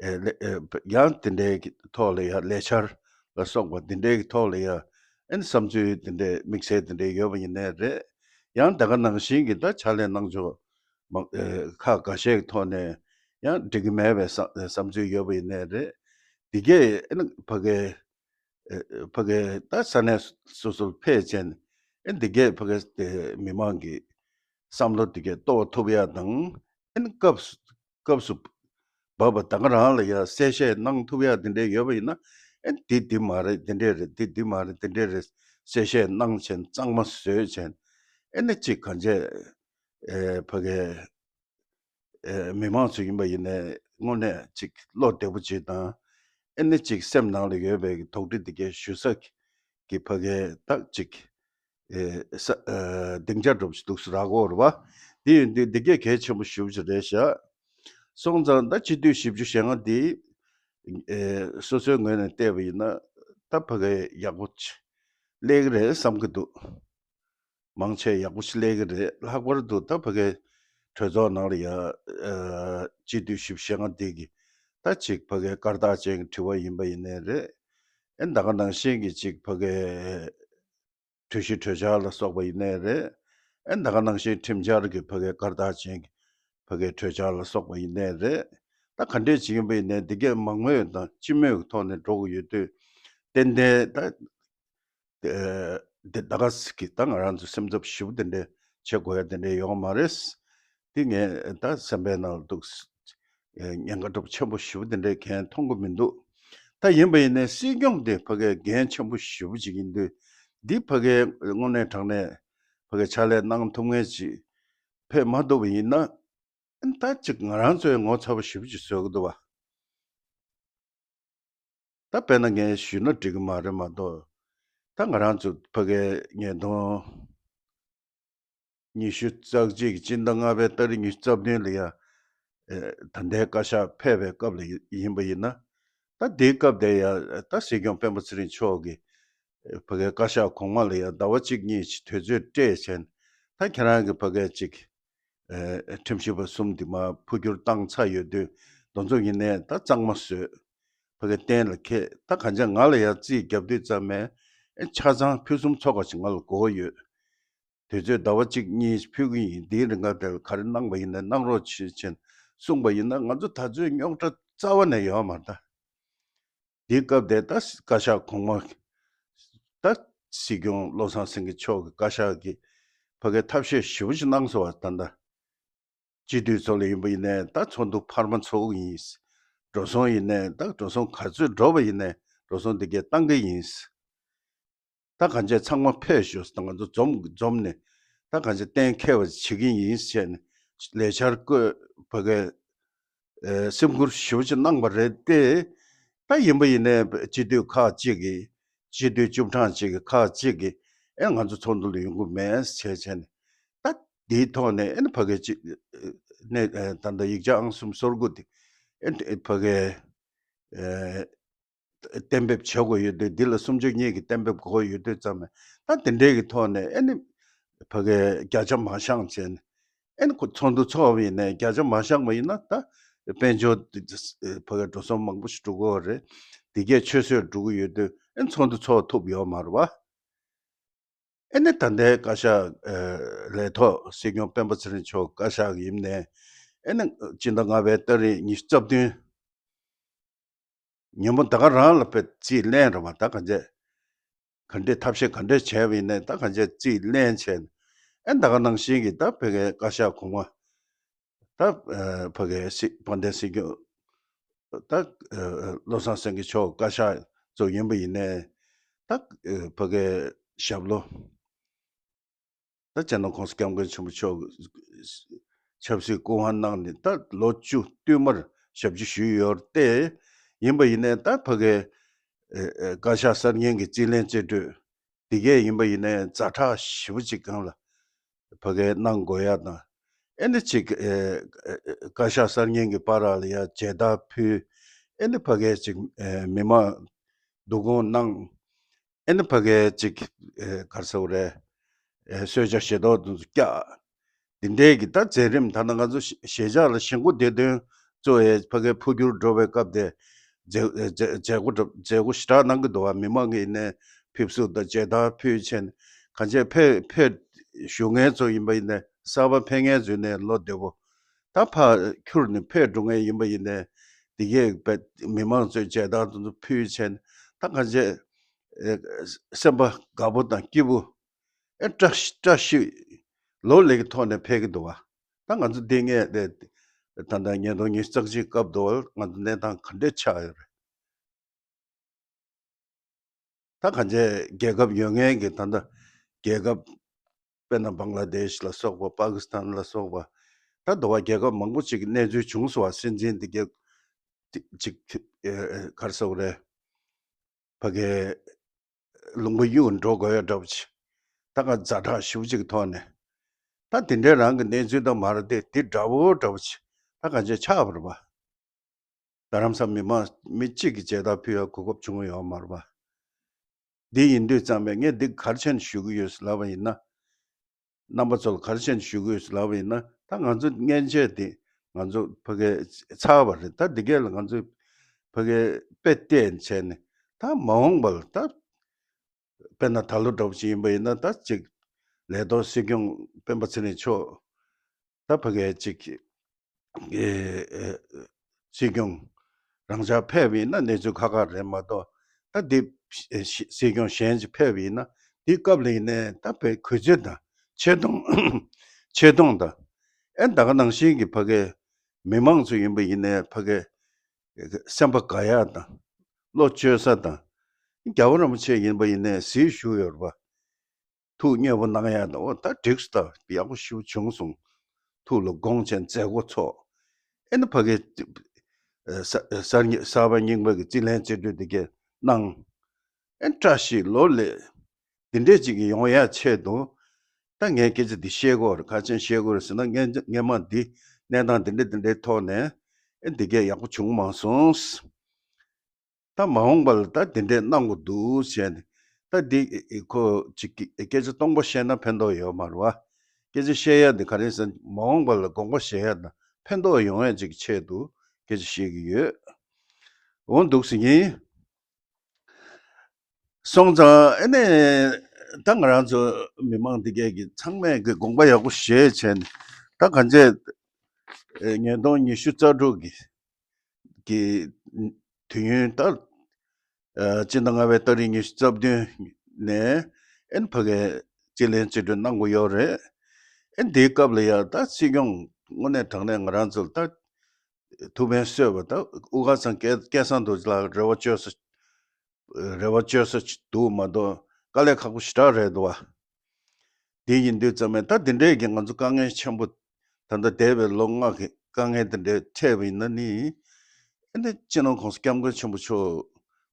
ཨེ་ལེ་ཨེ་ཡང་དེ་འདྲའི་གི་ཐོག་ལ་ཡ་ལས་འཆར་ལ་སོགས་པ་དེ་འདྲའི་གི་ཐོག་ལ་ཡ་ཨེ་བསམ་ཚུལ་དེ་འདྲའི་དམིགས་བསལ་དེ་འདྲའི་ཡོད་པ་ཡིན་ནའི་རེད། ཡང་ད་ག་ནང་བཞིན་གྱི་ད་ཕྱག་ལས་གནང་ཕྱོགས་མ་ཨེ་ཁག་འགའ་ཤས་ཀྱི་ཐོག་ནས་ཡང་འགྲིག་གི་མེད་པའི་བསམ་བསམ་ཚུལ་ཡོད་པ་ཡིན་ནའི་རེད། དེ་གས་ཨེ་ཕ་གི་ཨེ་ཕ་གི་ད་ས་གནས་སོ་སོར་ཕེབས་བྱས་ནས་ཨེ་འདི་གས་ཕ་གི་དེ་མི་མང་གི་བསམ་བློ་འདི་གས་རྟོགས་ཐུབ་ཡ་དང་ཨེ་སྐབས་སུ་སྐབས་སུ་བབས་པ་ད་ག་རང་ལ་ཡ་གསལ་བཤད་གནང་ཐུབ་ཡ་དེ་འདྲས་ཡོད་པ་ཡིན་ན་ཨེ་འདི་འདི་མ་རེད། དེ་འདྲས་རེད། འདི་འདི་མ་རེད། དེ་འདྲས་རེད། གསལ་བཤད་གནང་བྱས་ནས་གཙང་མ་བཟོས་བྱས་ནས་ཨེ་ནི་གཅིག་གང་བྱས་ཨེ་ཕ་གི་ཨེ་མི་མང་ཚོ་ཡིན་པ་ཡིན་ནའི་དངོས་གནས་ཅིག་བློ་བདེ་པོ་ཅིག་དང་། ཨེ་ནི་ཅིག་སེམས་ནང་ལ་ཡོད་པའི་གི་དོགས་འདྲི་འདི་གའི་ཞུ་ས་གི་ཕ་གའི་ད་ཅིག་ཨེ་ས་ཨེ་སྡིངས་ཆ་འདྲ་པོ་ཞིག་འདུག་སེ་རག་གི་ཡོད་རེད་བ། འདི་ཡིན་དུས་འདི་གའི་གལ་ཆེན་པོ་ཞེ་པོ་ཅིག་རེད་ཤག་སོང་ཙང་ད་སྤྱི་འཐུས་བཞི་བཅུ་ཞེ་ལྔ་འདི་ཨེ་སོ་སོའི་ངོས་ནས་བལྟས་པ་ཡིན་ན་ད་ཕ་གའི་ཡག་པོ་ཅིག་སླེབས་ཀྱི་རེད་བསམ་གྱི་འདུག་མང་ཆེ་ཡག་པོ་ཞིག་སླེབས་ཀྱི་རེད། ལྷག་པར་དུ་ད་ཕ་གའི་གྲོས་ཚོགས་ནང་ལ་ཡ་ཨ་སྤྱི་འཐུས་བཞི་བཅུ་ཞེ་ལྔ་འདི་གི་ད་ཅིག་ཕ་གའི་སྐར་རྟགས་ཅན་གྱི་དྲི་བ་ཡིན་པ་ཡིན་ནའི་རེད། ཨེ་ད་ག་ནང་བཞིན་གྱི་ཅིག་ཕ་གའི་གྲོས་གཞི་གྲོས་འཆར་ལ་སོགས་པ་ཡིན་ནའི་རེད། ཨེ་ད་ག་ནང་བཞིན་ཁྲིམས་འཆར་གྱི་ཕ་གའི་སྐར་རྟགས་ཅན་གྱི་ཕ་གའི་གྲོས་འཆར་ལ་སོགས་པ་ཡིན་ནའི་རེད། ད་ག་འདྲས་ཅིག་ཡིན་པ་ཡིན་ནའི་འདི་གའི་མང་མོས་དང་སྤྱི་མོས་ཀྱི་ཐོག་ནས་འགྲོ་གི་ཡོད་དུས་ཏན་ཏན་ད། ཨེ་འདི་ད་ག་ཟིག་གི་ད་ང་རང་ཚོ་སེམས་འཚབ་ཞེ་པོ་དེ་འདྲ་བྱེད་དགོས་ཡ་དེ་འདྲ་ཡོང་མ་རེད། འདི་ངས་ད་སེམས་པའི་ནང་ལ་འདུག་ཨེ་ཉེན་ཁ་སྒྲུབ་ཆེན་པོ་ཞེ་པོ་དེ་འདྲ་གང་མཐོང་གི་མི་འདུག་ད་ཡིན་པ་ཡིན་ནའི་སྲིད་སྐྱོང་དེ་ཕ་གའི་འགན་ཆེན་པོ་ཞེ་པོ་ཅིག་ཡིན་དུས་འདི་ཕ་གའི་དངོས་གནས་དྲང་གནས་ཕ་གའི་ཕྱག་ལས་གནང་ཐུབ་མཁན་ཅིག་ཕེབས་མ་ཐུབ་པ་ཡིན་ན་ཨེ་ད་ཅིག་ང་རང་ཚོའི་ངོ་ཚ་པོ་ཞེ་པོ་ཅིག་བཟོ་གི་འདུག་བ། ད་དཔེར་ན་ངས་ཞུས་ན་འགྲིག་གི་མ་རེད་མ་གཏོགས། ད་ང་རང་ཚོ་ཕ་གའི་ཉིས་སྟོང་ཉི་ཤུ་རྩ་གཅིག་གི་སྤྱི་ཟླ་ལྔ་པའི་ཏ་རིག་ཉི་ཤུ་རྩ་བདུན་ལ་ཡ། ཨེ། ད་ལྟའི་བཀའ་ཤག་ཕེབས་པའི་སྐབས་ལ་ཡིན་པ་ཡིན་ན། ད་དེའི་སྐབས་དེ་ཡ་ད་སྲིད་སྐྱོང་སྤེན་པ་ཚེ་རིང་མཆོག་གིས་ཕ་གའི་བཀའ་ཤག་གོང་མ་ལ་ཡ་ཟླ་བ་གཅིག་གཉིས་ཅིག་དུས་ཚོད་སྤྲད་བྱས་ནས། ད་ཁྱེད་རང་གི་ཕ་གའི་ཅིག་ཨེ། ཁྲིམས་ཞིབ་པ་གསུམ་དེ་མར་འཕོ་འགྱུར་བཏང་ཚར་ཡོད་དུས། དེ་ཚོ་ཡིན་ནའི་ད་གཙང་མ་བཟོས། ཕ་གི་གཏན་ལ་འཁེལ། ད་གང་ཅི་ང་ལ་ཡང་རྩིས་རྒྱབ་དུས་ཙམ་མས། ཨེ། ཆ་ཚང་ཕུན་སུམ་ཚོགས་པ་ཞིག་ང་ལ་དགོས་ཡོད། དུས་ཚོད་ཟླ་བ་གཅིག་གཉིས་ཕུལ་གི་ཡིན། དེའི་རིང་ག་དེར་ག་རེ་གནང་བ་ཡིན་ནའི་གནང་རོགས་བྱེད་ཅེས་གསུངས་པ་ཡིན་ན། ང་ཚོ་ད་ཚོད་རྙོག་དྲ་རྩ་བ་ནས་ཡོད་མ་རེད་ད། དེའི་སྐབས་དེ་ད་བཀའ་ཤག་གོང་མ། ད་སྲིད་སྐྱོང་བློ་བཟང་སེང་གེ་མཆོག་གི་བཀའ་ཤག་གིས་ཕ་གའི་ཐབས་ཤེས་ཞེ་པོ་ཞིག་གནང་སོང་བ། ད་ལྟ་སྤྱི་འཐུས་ཚོ་ལ་ཡིན་པ་ཡིན་ནའི་ད་ཚོགས་འདུ་འཕར་མ་ཚོགས་ཀྱི་ཡིན། འགྲོ་སོང་ཡིན་ནའི་ད་འགྲོ་སོང་ག་ཚོད་འགྲོ་བ་ཡིན་ནའི་འགྲོ་སོང་དེ་གས་བཏང་གི་ཡིན། ད་གང་ཅི་ཚང་མ་ཕེབས་ཤོག་ཟེར། ང་ཚོ་འཛོམས་འཛོམས་ནས་ད་གང་ཅི་གཏན་འཁེལ་བ་བྱེད་ཀྱི་ཡིན་ཟེར་ནས་ལས་འཆར་བཀོད། ཕ་གའི་ཨེ། སེམས་ཁུར་ཞེ་པོ་ཅིག་གནང་བ་རེད་དེ། ད་ཡིན་པ་ཡིན་ནའི་སྤྱི་འཐུས་ཁག་ཅིག་གིས། སྤྱི་འཐུས་བཅུ་གྲངས་ཅིག་གིས། ཁག་ཅིག་གིས། ཨེ། ང་ཚོ་ཚོགས་འདུ་ལ་ཡོང་གི་མེད་ཟེར་བྱས་ནས། ད་དེའི་ཐོག་ནས། ཨེ། ཕ་གའི་ཅིག་ནས། ཨེ། ད་ལྟ་ཡིག་ཆ་ཨང་གསུམ་སོ་དགུ་དེ། ཨེ། ཕ་གའི་ཨེ། གཏན་འབེབས་བྱེད་དགོས་ཡོད་དུས། འདི་ལ་སུམ་ཅུ་གཉིས་ཀྱི་གཏན་འབེབས་དགོས་ཡོད་དུས་ཙམ་མས། ད་དེ་འདྲའི་གི་ཐོག་ནས། ཨེ་ནི་ཕ་གའི་བརྒྱ་ཆ་མ་བཞག་བྱས་ནས། ཨེ་ནི་ཁོ་ཚོགས་འདུ་ཚོགས་པ་ཡིན་ནའི་བརྒྱ་ཆ་མ་བཞག་པ་ཡིན་ན། ད་དཔལ་འབྱོར་དེ་ཕ་གའི་འགྲོ་སོང་མང་པོ་ཞིག་འགྲོ་གི་ཡོད་རེད། དེ་གས་ཆུད་ཟོས་འགྲོ་གི་ཡོད་དུས། ཨེ་ནི་ཚོགས་འདུ་ཚོགས་ཐུབ་ཡོད་མ་རེད་བ། ཨེ་ནི་ད་ལྟའི་བཀའ་ཤག་ཨེ། ལས་ཐོག་སྲིད་སྐྱོང་སྤེན་པ་ཚེ་རིང་མཆོག་བཀའ་ཤག་ཡིན་ནའི། ཨེ་ནི་སྤྱི་ཟླ་ལྔ་པའི་ཏ་རིག་ཉི་ཤུ་རྩ་བདུན། ཉིན་མོ་ད་ག་རང་ལ་དཔེ་རྩིས་ལེན་རེད་བ། ད་གང་ཅི་ག་འདྲའི་ཐབས་ཤེས་ག་འདྲ་བྱས་པ་ཡིན་ནའི། ད་གང་ཅི་རྩིས་ལེན་བྱས་ནས། ཨེ། ད་ག་ནང་བཞིན་གྱི་ད་ཕ་གའི་བཀའ་ཤག་གོང་མ། ད་ཨེ། ཕ་གའི་སྲིད། དཔལ་ལྡན་སྲིད་སྐྱོང་། ད་ཨེ། བློ་བཟང་སེང་གེ་མཆོག་བཀའ་ཤག་ཚོ་ཡིན་པ་ཡིན་ནའི། ད་ཨེ། ཕ་གའི་ཞབས་ལོ། ད་སྤྱི་ནོར་༸གོང་ས་༸སྐྱབས་མགོན་ཆེན་པོ་མཆོག་ཆབ་སྲིད་སྐུ་དབང་གནང་ནས་ད་ལོ་བཅུ་བསྟུད་མར་ཞབས་ཕྱི་ཞུས་ཡོད་རེད་དེ། ཡིན་པ་ཡིན་ནའི་ད་ཕ་གའི་ཨེ། ཨེ། བཀའ་ཤག་གསར་རྙིང་གི་རྩིས་ལེན་རྩིས་སྤྲོད་དེ་གས་ཡིན་པ་ཡིན་ནའི་ཛ་དྲག་ཞེ་པོ་ཅིག་སྒང་ལ་ཕ་གའི་གནང་དགོས་ཡ་དང་། ཨེ་ནི་ཅིག་ཨེ། ཨེ། བཀའ་ཤག་གསར་རྙིང་གི་བར་ལ་ཡ་མཇལ་དར་ཕུལ། ཨེ་ནི་ཕ་གའི་ཅིག་ཨེ། མི་མང་བསྡུ་སྐོང་གནང་། ཨེ་ནི་ཕ་གའི་ཅིག་ཨེ། ག་རེ་ཟེར་དགོས་རེད། ཨེ། གསོལ་ཇ་བཞེས་ཏོག་དེ་ཚོ་བཀྱག་འདི་འདྲའི་གི་ད་མཛད་རིམ། ད་ནང་ང་ཚོ་གཞིས་ཆགས་ལ་གཞིས་འགོ་འདེད་དོན་གཙོ་བོ་ཕ་གའི་འཕོ་འགྱུར་འགྲོ་བའི་སྐབས་དེ། མཛད་མཛད་མཛད་སྒོ་འགྲོ་མཛད་སྒོ་ཞེ་དྲག་གནང་གི་འདུག་བ། མི་མང་གི་ཡིན་ནའི་ཕེབས་བསུ་དང་མཇལ་དར་ཕུལ་བྱས་ནས། གང་ཅི་ཕེབས་ཕེབས་བཞུགས་མཁན་ཚོ་ཡིན་པ་ཡིན་ནའི། གསར་པ་ཕེབས་མཁན་ཚོ་ཡིན་ནའི་བློ་བདེ་པོ། ད་ཕར་ཁྱུར་ནས་ཕེབས་འགྲོ་མཁན་ཡིན་པ་ཡིན་ནའི། དེ་གས་པའི་མི་མང་ཚོས་མཇལ་དར་དེ་ཚོ་ཕུལ་བྱས་ནས། ད་གང་ཅི་ཨེ། སེམས་པ་དགའ་པོ་དང་སྐྱིད་པོ། ཨེ། བཀྲ་ཤིས་བཀྲ་ཤིས་ལོ་ལེགས་ཀྱི་ཐོག་ནས་ཕེབས་ཀྱི་འདུག་བ། ད་ང་ཚོ་འདི་ངས་དེ་ད་ལྟ་ཉིས་སྟོང་ཉི་ཤུ་རྩ་གཅིག་སྐབས་དུ་ང་ཚོ་གནས་སྟངས་ག་འདྲས་ཆགས་ཡོད་རེད། ད་གང་ཅི་རྒྱལ་ཁབ་ཡོད་མཁན་གྱི། ད་ལྟ་རྒྱལ་ཁབ་དཔེར་ན་བང་ལ་དེཤ་ལ་སོགས་པ། པ་ཀི་སི་ཐན་ལ་སོགས་པ། ད་དུ་བ་རྒྱལ་ཁབ་མང་པོ་ཅིག་གནས་ཚུལ་བྱུང་སོང་བ། སྲིད་འཛིན་དེ་གས་ཅིག་ཨེ། ག་རེ་ཟེར་དགོས་རེད། ཕ་གའི་ལུང་པ་གཡུག་འགྲོ་དགོས་ཡ་འདྲ་པོ་ཅིག་ད་ག་ཛ་དྲག་ཞེ་པོ་ཅིག་གི་ཐོག་ནས། ད་དེ་འདྲའི་རང་གི་གནས་ཚུལ་དང་མ་རེད་དེ། དེ་འདྲ་པོ་འདྲ་པོ་ཅིག་ད་གང་ཅི་ཆགས་པ་རེད་པ། རྡ་རམ་ས་མི་མང་མི་གཅིག་གིས་མཇལ་དར་ཕུལ་ཡ་གོ་སྐབས་བྱུང་ཡོད་མ་རེད་པ། འདི་ཡིན་དུས་ཙམ་པས་ངས་འདི་ག་རེ་བྱས་ནས་ཞུ་གི་ཡོད་ཟེར་ལབ་པ་ཡིན་ན། རྣམ་པ་ཚོ་ལ་ག་རེ་བྱས་ནས་ཞུ་གི་ཡོད་ཟེར་ལབ་པ་ཡིན་ན། ད་ང་ཚོ་མཉེན་ཆས་དེ་ང་ཚོ་ཕ་གིར་ཚར་བ་རེད། ད་འདི་གས་ལ་ང་ཚོས་ཕ་གིར་དཔེ་བལྟས་བྱས་ནས། ད་མ་འོངས་པ་ལ་ད་དཔེར་ན་ད་ལོ་འདྲ་པོ་ཅིག་ཡིན་པ་ཡིན་ན། ད་ཅིག་ལས་ཐོག་སྲིད་སྐྱོང་སྤེན་པ་ཚེ་རིང་མཆོག་ད་ཕ་གིར་ཅིག་ཨེ་ཨེ་སྲིད་སྐྱོང་རང་འཇགས་ཕེབས་པ་ཡིན་ན་གནས་ཚུལ་ཁག་ཁག་རེད་མ་གཏོགས། ད་འདི་ཨེ་སྲིད་སྐྱོང་གཞན་ཅིག་ཕེབས་པ་ཡིན་ན། འདིའི་སྐབས་ལ་ཡིན་ནའི་ད་དཔེ་གུས་བརྩི་དང་ཆེ་མཐོང་། ཆེ་མཐོང་དང་། ཨེ་ད་ག་ནང་བཞིན་གྱི་ཕ་གིར་མི་མང་ཚོ་ཡིན་པ་ཡིན་ནའི་ཕ་གིར་སེམས་པ་དགའ་ཡག་དང་། བློ་བཅོལ་ས་དང་། རྒྱལ་བ་རིན་པོ་ཆེ་ཡིན་པ་ཡིན་ནའི་གཟིགས་བཞུགས་ཡོད་རེད་པ། ཐུགས་མཉེས་པོ་གནང་ཡག་དང་། འོ་ད་འགྲིག་སོང་། ད་ཡག་པོ་ཞེ་པོ་བྱུང་སོང་། ཐུགས་ལ་དགོངས་བྱས་མཛད་སྒོ་ཚོགས། ཨེ་ནི་ཕ་གིར་ཨེ་གསར་གསར་རྙིང་གསར་པ་རྙིང་པ་གི་རྩིས་ལེན་རྩིས་སྤྲོད་དེ་གས་ གནང་། ཨེ་བཀྲ་ཤིས་ལོ་ལེགས་འདི་འདྲས་ཅིག་ཡོང་ཡ་ཆེད་དུ། ད་ངས་སྐད་ཆ་འདི་བཤད་དགོས་རེད། ག་ཅན་བཤད་དགོས་རེད་ཟེར་ན། སྔན་སྔན་མ་འདི་གནས་སྟངས་འདི་འདྲས་འདི་འདྲས་ཐོག་ནས་ཨེ་འདི་གས་ཡག་པོ་བྱུང་མ་སོང་། ད་མ་འོངས་པ་ལ་ད་འདི་འདྲས་གནང་དགོས་འདུག་ཟེར་ནས། ད་འདི་ཁོ་ཅིག་སྐད་ཆ་སྟོང་པ་བཤད་ན་ཕན་ཐོགས་ཡོད་མ་རེད་བ། སྐད་ཆ་བཤད་ཡ་འདི་ག་རེ་ཟེར་ན། མ་འོངས་པ་ལ་དགོངས་པ་བཞེས་ཡ་དང་ཕན་ཐོགས་ཡོང་ཡ་ཅིག་ཆེད་དུ་སྐད་ཆ་བཤད་ཀྱི་ཡོད། འོ་འདུག་ཟེར་གྱིན། སོང་ཙང་ཨེ་ནས་ད་ང་རང་ཚོ་མི་མང་འདི་གས་ཀྱི་ཚང་མས་ཀྱི་དགོངས་པ་ཡག་པོ་བཞེས་བྱས་ནས། ད་གང་ཅི་ཉིས་སྟོང་ཉི་ཤུ་རྩ་དྲུག་གི་གི་དུས་ཡུན་ད་སྤྱི་ཟླ་ལྔ་པའི་ཏ་རིག་ཉི་ཤུ་རྩ་བདུན་ནས་ཨེ་ནས་ཕ་གའི་སྤྱི་ལྷན་རྩིས་སྤྲོད་གནང་དགོས་ཡོད་རེད། ཨེ་འདིའི་སྐབས་ལ་ཡ་ད་སྲིད་སྐྱོང་དངོས་གནས་དྲང་གནས་ང་རང་ཚོ་ལ་ད་ཐུགས་ཕན་གསོས་པ། ད་དབུ་དཀར་ཚང་སྐལ་སྐལ་བཟང་རྡོ་རྗེ་ལགས་རེ་བ་བཅོལ་ས་རེ་བ་བཅོལ་ས་ཅིག་འདུག་མ་གཏོགས་དཀའ་ལས་ཁག་པོ་ཞེ་དྲག་རེད་འདུག་བ། དེ་ཡིན་དུས་ཙམ་ནས་ད་དེ་འདྲས་ཀྱི་ང་ཚོ་དཀའ་ངལ་ཆེན་པོ། ད་ལྟ་འདས་པའི་ལོ་ལྔ་གི་དཀའ་ངལ་དེ་འདྲས་འཕྲད་པ་ཡིན་ན་ནི། ཨེ་ནི་སྤྱི་ནོར་༸གོང་ས་༸སྐྱབས་མགོན་ཆེན་པོ་མཆོག་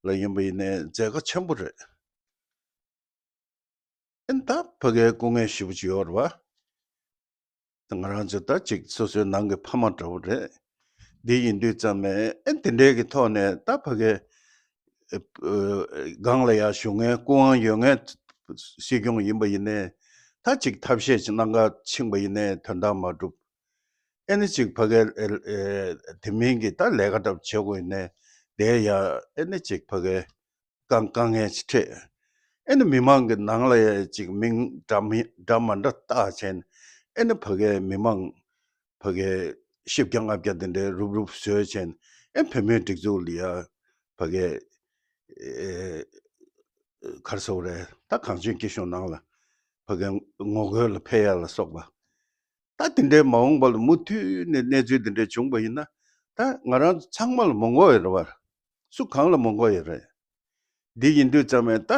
ལ་ཡིན་པ་ཡིན་ནའི་མཛད་དཀའ་ཆེན་པོ་རེད། ཨེ་ནི་ད་ཕ་གའི་སྐུ་ངལ་ཞེ་པོ་ཅིག་ཡོད་རེད་བ། ང་རང་ཚོ་ད་ཅིག་སོ་སོའི་ནང་གི་ཕ་མ་འདྲ་བོ་རེད། འདི་ཡིན་དུས་ཙམ་ནས་ཨེ་དེ་འདྲའི་གི་ཐོག་ནས་ད་ཕ་གའི་སྒང་ལ་ཡ་བཞུགས་མཁན་སྐུ་དབང་ཡོད་མཁན་སྲིད་སྐྱོང་ཡིན་པ་ཡིན་ནའི། ད་ཅིག་ཐབས་ཤེས་ཅིག་གནང་ག་ཕྱིན་པ་ཡིན་ནའི་དོན་དག་མ་འགྲུབ། ཨེ་ནི་ཅིག་ཕ་གའི་དེ་མིན་གི་ད་ལས་ཀ་འདྲ་བོ་བྱེད་དགོས་ཡིན་ནའི་དེ་ཡ་ཨེ་ནི་ཅིག་ཕ་གའི་དཀའ་དཀའ་ངལ་ཅིག་འཕྲད། ཨེ་ནི་མི་མང་གི་ནང་ལ་ཡ་ཅིག་མིང་འདྲ་མི་འདྲ་མ་འདྲ་བཏགས་བྱས་ནས། ཨེ་ནི་ཕ་གའི་མི་མང་ཕ་གའི་བཞི་བརྒྱ་ལྔ་བརྒྱ་དེ་འདྲའི་རུབ་རུབ་བཟོས་བྱས་ནས། ཨེ་བོད་མིའི་སྒྲིག་འཛུགས་ལ་ཡ་ཕ་གའི་ཨེ་ག་རེ་ཟེར་དགོས་རེད། ད་གངས་ཅན་སྐྱིད་གཤོངས་ནང་ལ་ཕ་གའི་ངོ་རྒོལ་ལ་ཕེབས་ཡ་ལ་སོགས་པ། ད་དེ་འདྲའི་མ་འོངས་པ་ལ་མུ་མཐུད་ནས་གནས་ཚུལ་འདི་འདྲ་བྱུང་པ་ཡིན་ན། ད་ང་རང་ཚང་མ་ལ་མི་དགོས་ཡོད་རེད་བ། སུ་གང་ལ་མི་དགོས་ཡོད་རེད། འདི་ཡིན་དུས་ཙམ་ནས་ད་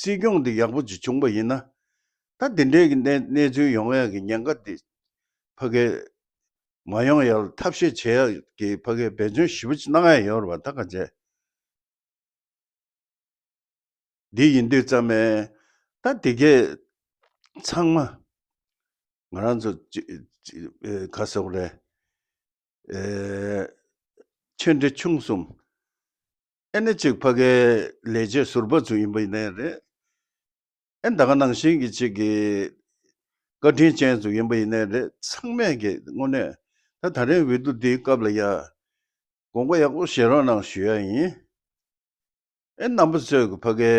སྲིད་སྐྱོང་འདི་ཡག་པོ་ཅིག་བྱུང་པ་ཡིན་ན། ད་འདི་འདྲའི་གི་གནས་གནས་ཚུལ་ཡོང་ཡ་གི་ཉེན་ཁ་འདི་ཕ་གའི་མ་ཡོང་ཡ་ལ་ཐབས་ཤེས་བྱེད་ཡ་གི་ཕ་གའི་འབད་བརྩོན་ཞེ་པོ་ཅིག་གནང་ཡ་ཡོད་རེད་བ། ད་ག་བྱས། འདི་ཡིན་དུས་ཙམ་ནས་ད་དེ་གས་ཚང་མ་ང་རང་ཚོ་ཅི་ཅི་ཨེ་ག་ཟེར་དགོས་རེད། ཨེ་ཆོས་འབྲེལ་ཆུང་གསུམ། ཨེ་ནི་ཅིག་ཕ་གའི་ལས་བྱེད་ཟུར་པ་ཚོ་ཡིན་པ་ཡིན་ནའི་རེད། ཨེ་ད་ག་ནང་བཞིན་གྱི་ཅིག་གི་བཀའ་དྲིན་ཅན་ཚོ་ཡིན་པ་ཡིན་ནའི་རེད། ཚང་མས་ཀྱི་དངོས་གནས་ད་ད་རིང་འོས་བསྡུ་འདིའི་སྐབས་ལ་ཡ་དགོངས་པ་ཡག་པོ་བཞེས་རོགས་གནང་ཞུ་ཡ་ཡིན། ཨེ་རྣམ་པ་ཚོས་ཀྱི་ཕ་གའི་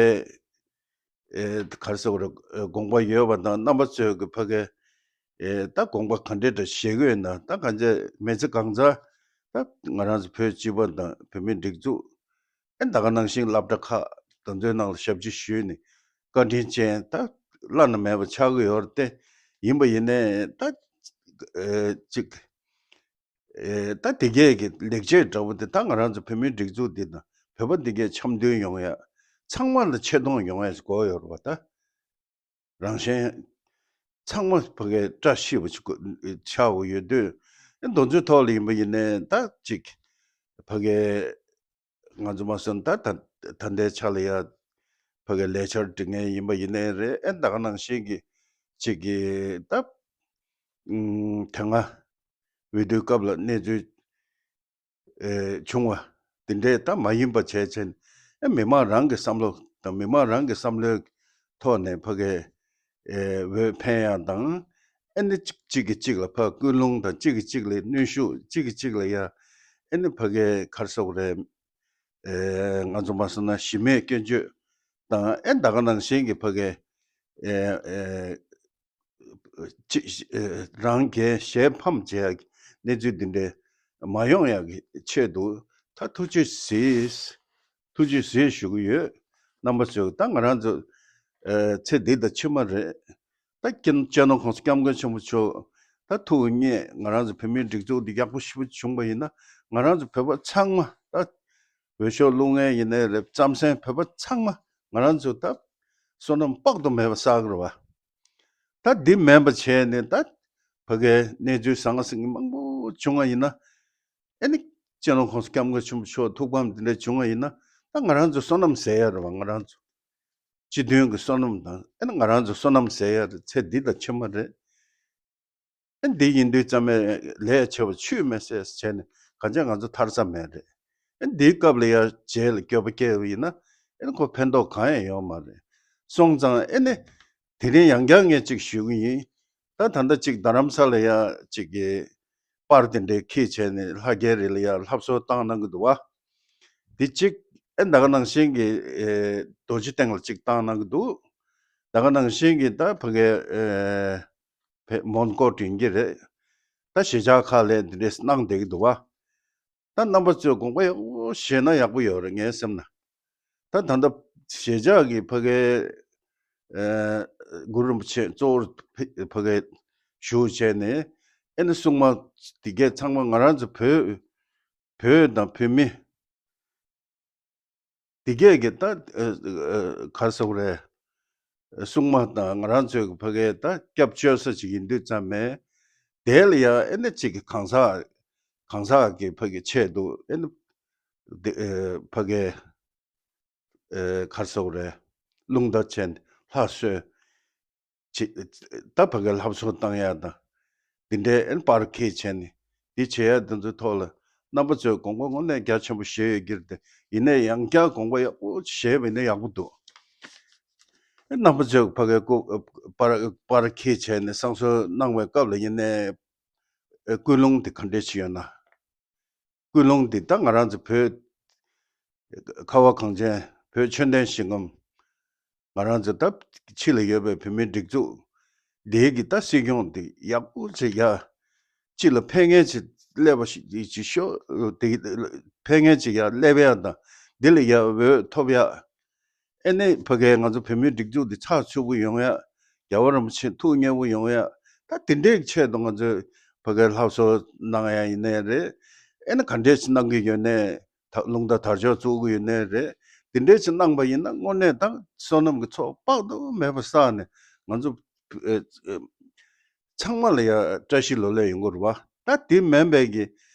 ཨེ་ག་རེ་ཟེར་དགོས་རེད། ཨེ་དགོངས་པ་ཡོད་པ་དང་། རྣམ་པ་ཚོས་ཀྱི་ཕ་གའི་ཨེ་ད་དགོངས་པ་ག་འདྲས་འདྲ་བཞེས་ཀྱི་ཡོད་ན། ད་གང་ཅི་མི་ཚེ་གང་ཚར་ད་ང་རང་ཚོ་བོད་སྤྱི་པ་དང་བོད་མིའི་སྒྲིག་འཛུགས། ཨེ་ད་ག་ནང་བཞིན་སློབ་གྲྭ་ཁག་དེ་ཚོའི་ནང་ལ་ཞབས་ཕྱི་ཞུས་ནས་བཀའ་དྲིན་ཅན་ད་བླ་ན་མེད་པ་ཆགས་ཀྱི་ཡོད་རེད་དེ། ཡིན་པ་ཡིན་ནའི་ད་ཨེ་ཅིག་ཨེ་ད་དེ་གས་ཀྱི་ལེགས་བཅོས་འདྲ་པོ་དེ་ད་ང་རང་ཚོ་བོད་མིའི་སྒྲིག་འཛུགས་འདི་དང་བོད་པ་འདི་གས་འཆམ་མཐུན་ཡོང་ཡ། ཚང་མ་ལ་ཆེ་མཐོང་ཡོང་ཡ་དགོས་ཡོད་རེད་བ། ད་རང་གཞན་ཚང་མ་ཕ་གའི་བཀྲ་ཤིས་པ་ཅིག་དགོས་ཆགས་དགོས་ཡོད་དུས། ཨེ་དེ་ཚོའི་ཐོག་ལ་ཡིན་པ་ཡིན་ནའི་ད་ཅིག་ཕ་གའི་ང་ཚོ་མ་སོན་ད་ད་ད་ལྟའི་ཆ་ལ་ཡ་ཕ་གའི་ལས་འཆར་སྒྲིག་མཁན་ཡིན་པ་ཡིན་ནའི་རེད། ཨེ་ད་ག་ནང་བཞིན་གྱི་ཅིག་གི་ད་ཨུམ་དེ་སྔ་འོས་བསྡུའི་སྐབས་ལ་གནས་ཚུལ་ཨེ་བྱུང་བ་དེ་འདྲས་ད་མ་ཡིན་པ་བྱས་ཚེ། ཨེ་མི་མང་རང་གི་བསམ་བློ་དང་མི་མང་རང་གི་བསམ་བློའི་ཐོག་ནས་ཕ་གའི་ཨེ་འོས་འཕེན་ཡ་དང་། ཨེ་ནི་གཅིག་གཅིག་གིས་གཅིག་ལ་ཕར་སྐུལ་སློང་དང་། གཅིག་གིས་གཅིག་ལ་གནོན་ཤུགས། གཅིག་གིས་གཅིག་ལ་ཡ་ཨེ་ནི་ཕ་གའི་ག་རེ་ཟེར་དགོས་རེད། ཨེ་ང་ཚོ་མ་སོང་ན་གཞི་མེད་སྐྱོན་བརྗོད་དང་། ཨེ་ད་ག་ནང་བཞིན་གྱི་ཕ་གའི་ཨེ་ཨེ་ཅི་ཨེ་རང་གའི་ཞལ་ཕམ་བྱེད་ཡག་གི་གནས་ཚུལ་འདི་འདྲའི་མ་ཡོང་ཡག་གི་ཆེད་དུ་ད་ཐུགས་རྗེ་གཟིགས། ཐུགས་རྗེ་གཟིགས་ཞུ་གི་ཡོད། རྣམ་པ་ཚོས་ད་ང་རང་ཚོ་ཨེ་ཚེ་འདི་དང་ཕྱི་མ་རེད། ད་སྤྱི་སྤྱི་ནོར་༸གོང་ས་༸སྐྱབས་མགོན་ཆེན་པོ་མཆོག་ད་ཐུགས་མཉེས། ང་རང་ཚོ་བོད་མིའི་སྒྲིག་འཛུགས་འདི་ཡག་པོ་ཞེ་པོ་བྱུང་པ་ཡིན་ན། ང་རང་ཚོ་བོད་པ་ཚང་མ་ད་འོས་ཤོག་བླུག་མཁན་ཡིན་ནའི་རེད། རྩམ་ཟན་བོད་པ་ཚང་མ་ང་རང་ཚོ་ད་བསོད་ནམས་དཔག་ཏུ་མེད་པ་བསགས་ཀྱི་རེད་བ། ད་འདི་མེད་པ་བྱས་ནས་ད་ཕ་གའི་གནས་ཚུལ་ཟང་ཟིང་མང་པོ་བྱུང་བ་ཡིན་ན། ཨེ་ནི་སྤྱི་ནོར་༸གོང་ས་༸སྐྱབས་མགོན་ཆེན་པོ་མཆོག་ཐུགས་ཕམ་འདི་འདྲ་བྱུང་བ་ཡིན་ན། ད་ ད་ང་རང་ཚོ་བསོད་ནམས་ཟད་ཡ་རེད་བ། ང་རང་ཚོ་སྤྱི་མཐུན་གྱི་བསོད་ནམས་དང་ཨེ་ན་ང་རང་ཚོ་བསོད་ནམས་ཟད་ཡ་རེད། ཚེ་འདི་དང་ཕྱི་མ་རེད། ཨེ་འདི་ཡིན་དུས་ཙམ་པས་ལས་བྱས་པ་ཆུད་མི་ཟ་བྱས་ནས་གང་ཅི་ང་ཚོ་ཐར་ས་མེད་རེད། ཨེ་འདིའི་སྐབས་ལ་ཡ་རྗེས་ལ་སྐྱོ་པོ་སྐྱེས་པ་ཡིན་ན་ཨེ་ན་ཁོ་ཕན་ཐོགས་གང་ཡང་ཡོད་མ་རེད། སོང་ཙང་ཨེ་ནི་དེ་རིང་ཡང་བསྐྱར་ངས་ཅིག་ཞུ་གི་ཡིན། ད་ད་ལྟ་ཅིག་རྡ་རམ་ས་ལ་ཡ་ཅིག་གི་པར་དེ་འདྲའི་ཁྱེར་བྱས་ནས་ལྷ་རྒྱལ་རི་ལ་ཡ་ལྷ་བཟོ་བཏང་གནང་གི་འདུག་བ། དེ་གཅིག་ཨེ་ད་ག་ནང་བཞིན་གྱི་ཨེ་རྡོ་རྗེ་གདན་ལ་གཅིག་བཏང་གནང་གི་འདུག་ད་ག་ནང་བཞིན་གྱི་ད་ཕ་གའི་ཨེ་བེ་མོན་གྷོ་དྲན་གྱི་རེད། ད་གཞིས་ཆགས་ཁག་ལ་འདི་འདྲས་གནང་བསྡད་ཀྱི་འདུག་བ། ད་རྣམ་པ་ཚོས་དགོངས་པ་ཡག་པོ་བཞེས་ན་ཡག་པོ་ཡོད་རེད་ངའི་སེམས་ན། ད་ད་ལྟ་གཞིས་ཆགས་ཀྱི་ཕ་གའི་ཨེ་གུ་རུ་རིན་པོ་ཆེ་གཙོ་བོར་ཕ་གའི་བཞུགས་བྱས་ནས་ཨེ་ནི་སྲུང་མ་དེ་གས་ཚང་མ་ང་རང་ཚོ་བོད་བོད་དང་བོད་མི་དེ་གས་ཀྱི་ད་ཨ་ཨ་ག་རེ་ཟེར་དགོས་རེད། སྲུང་མ་དང་ང་རང་ཚོའི་ཕ་གའི་ད་སྐྱབས་བཅོལ་ས་ཅིག་ཡིན་དུས་ཙམ་པས་དེ་ལ་ཡ་ཨེ་ནི་ཅིག་གི་གང་ཟག་གང་ཟག་གི་ཕ་གི་ཆེད་དུ་ཨེ་ནི་དེ་ཨ་ཕ་གའི་ཨ་ག་རེ་ཟེར་དགོས་རེད། རླུང་རྟ་ཆེན་ལྷ་གསོལ། ཅི་ད་ཕ་གའི་ལྷ་བཟོ་བཏང་ཡ་དང་། འདི་འདྲའི་ཨེ་ནི་པར་ཁྱེར་བྱས་ནས་འདི་བྱེད་ཡ་འདི་ཚོའི་ཐོག་ལ་རྣམ་པ་ཚོས་དགོངས་པ་དངོས་གནས་རྒྱ་ཆེན་པོ་བཞེས་ཡོད་ཀྱི་རེད་དེ། ཡིན་ནའི་ཡང་བསྐྱར་དགོངས་པ་ཡག་པོ་བཞེས་པ་ཡིན་ན་ཡག་པོ་འདུག་རྣམ་པ་ཚོས་ཕ་གའི་སྐུ་པར་པར་ཁྱེར་བྱས་ནས་བསང་གསོལ་གནང་བའི་སྐབས་ལ་ཡིན་ནའི་ཨེ་ཀུན་སློང་དེ་ག་འདྲས་ཅིག་ཡོད་ན། ཀུན་སློང་འདི་ད་ང་རང་ཚོ་བོད་ཁ་བ་གངས་ཅན་བོད་ཆོས་ལྡན་ཞིང་ཁམས། ང་རང་ཚོ་ད་ཕྱི་ལ་ཡོད་པའི་བོད་མིའི་སྒྲིག་འཛུགས་འདིའི་གི་ད་སྲིད་སྐྱོང་འདི་ཡག་པོ་ཅིག་ཡ་སྤྱི་ལ་ཕན་ངེས་ཅིག་སླེབས་པ་ཞིག་ཅིག་ཤོག་དེ་ཕན་ངེས་ཅིག་ཡ་སླེབས་ཡ་དང་འདི་ལ་ཡ་འོས་ཐོབ་ཡ། ཨེ་ནི་ཕ་གའི་ང་ཚོ་བོད་མིའི་སྒྲིག་འཛུགས་འདི་ཚགས་ཚུད་པོ་ཡོང་ཡ། རྒྱལ་བ་རིན་པོ་ཆེ་ཐུགས་མཉེས་པོ་ཡོང་ཡ། ད་དེ་འདྲའི་ཆེད་དུ་ང་ཚོས་ཕ་གའི་ལྷ་བཟོ་གནང་ཡ་ཡིན་ནའི་རེད། ཨེ་ནི་ག་འདྲས་ཅིག་གནང་གི་ཡོད་ནའི། ད་རླུང་རྟ་དར་ལྕོག་བཙུགས་ཀྱི་ཡོད་ནའི་རེད། དེ་འདྲས་ཅིག་གནང་པ་ཡིན་ན་དངོས་གནས་ད་བསོད་ནམས་ཀྱི་ཚོགས་དཔག་ཏུ་མེད་པ་བསགས་ནས་ང་ཚོ་ཨེ་ཨེ་ཚང་མ་ལ་ཡ་བཀྲ་ཤིས་ལོ་ལེགས་ཡོང་གི་རེད་བ། ད་དེ་མིན་པའི་གི་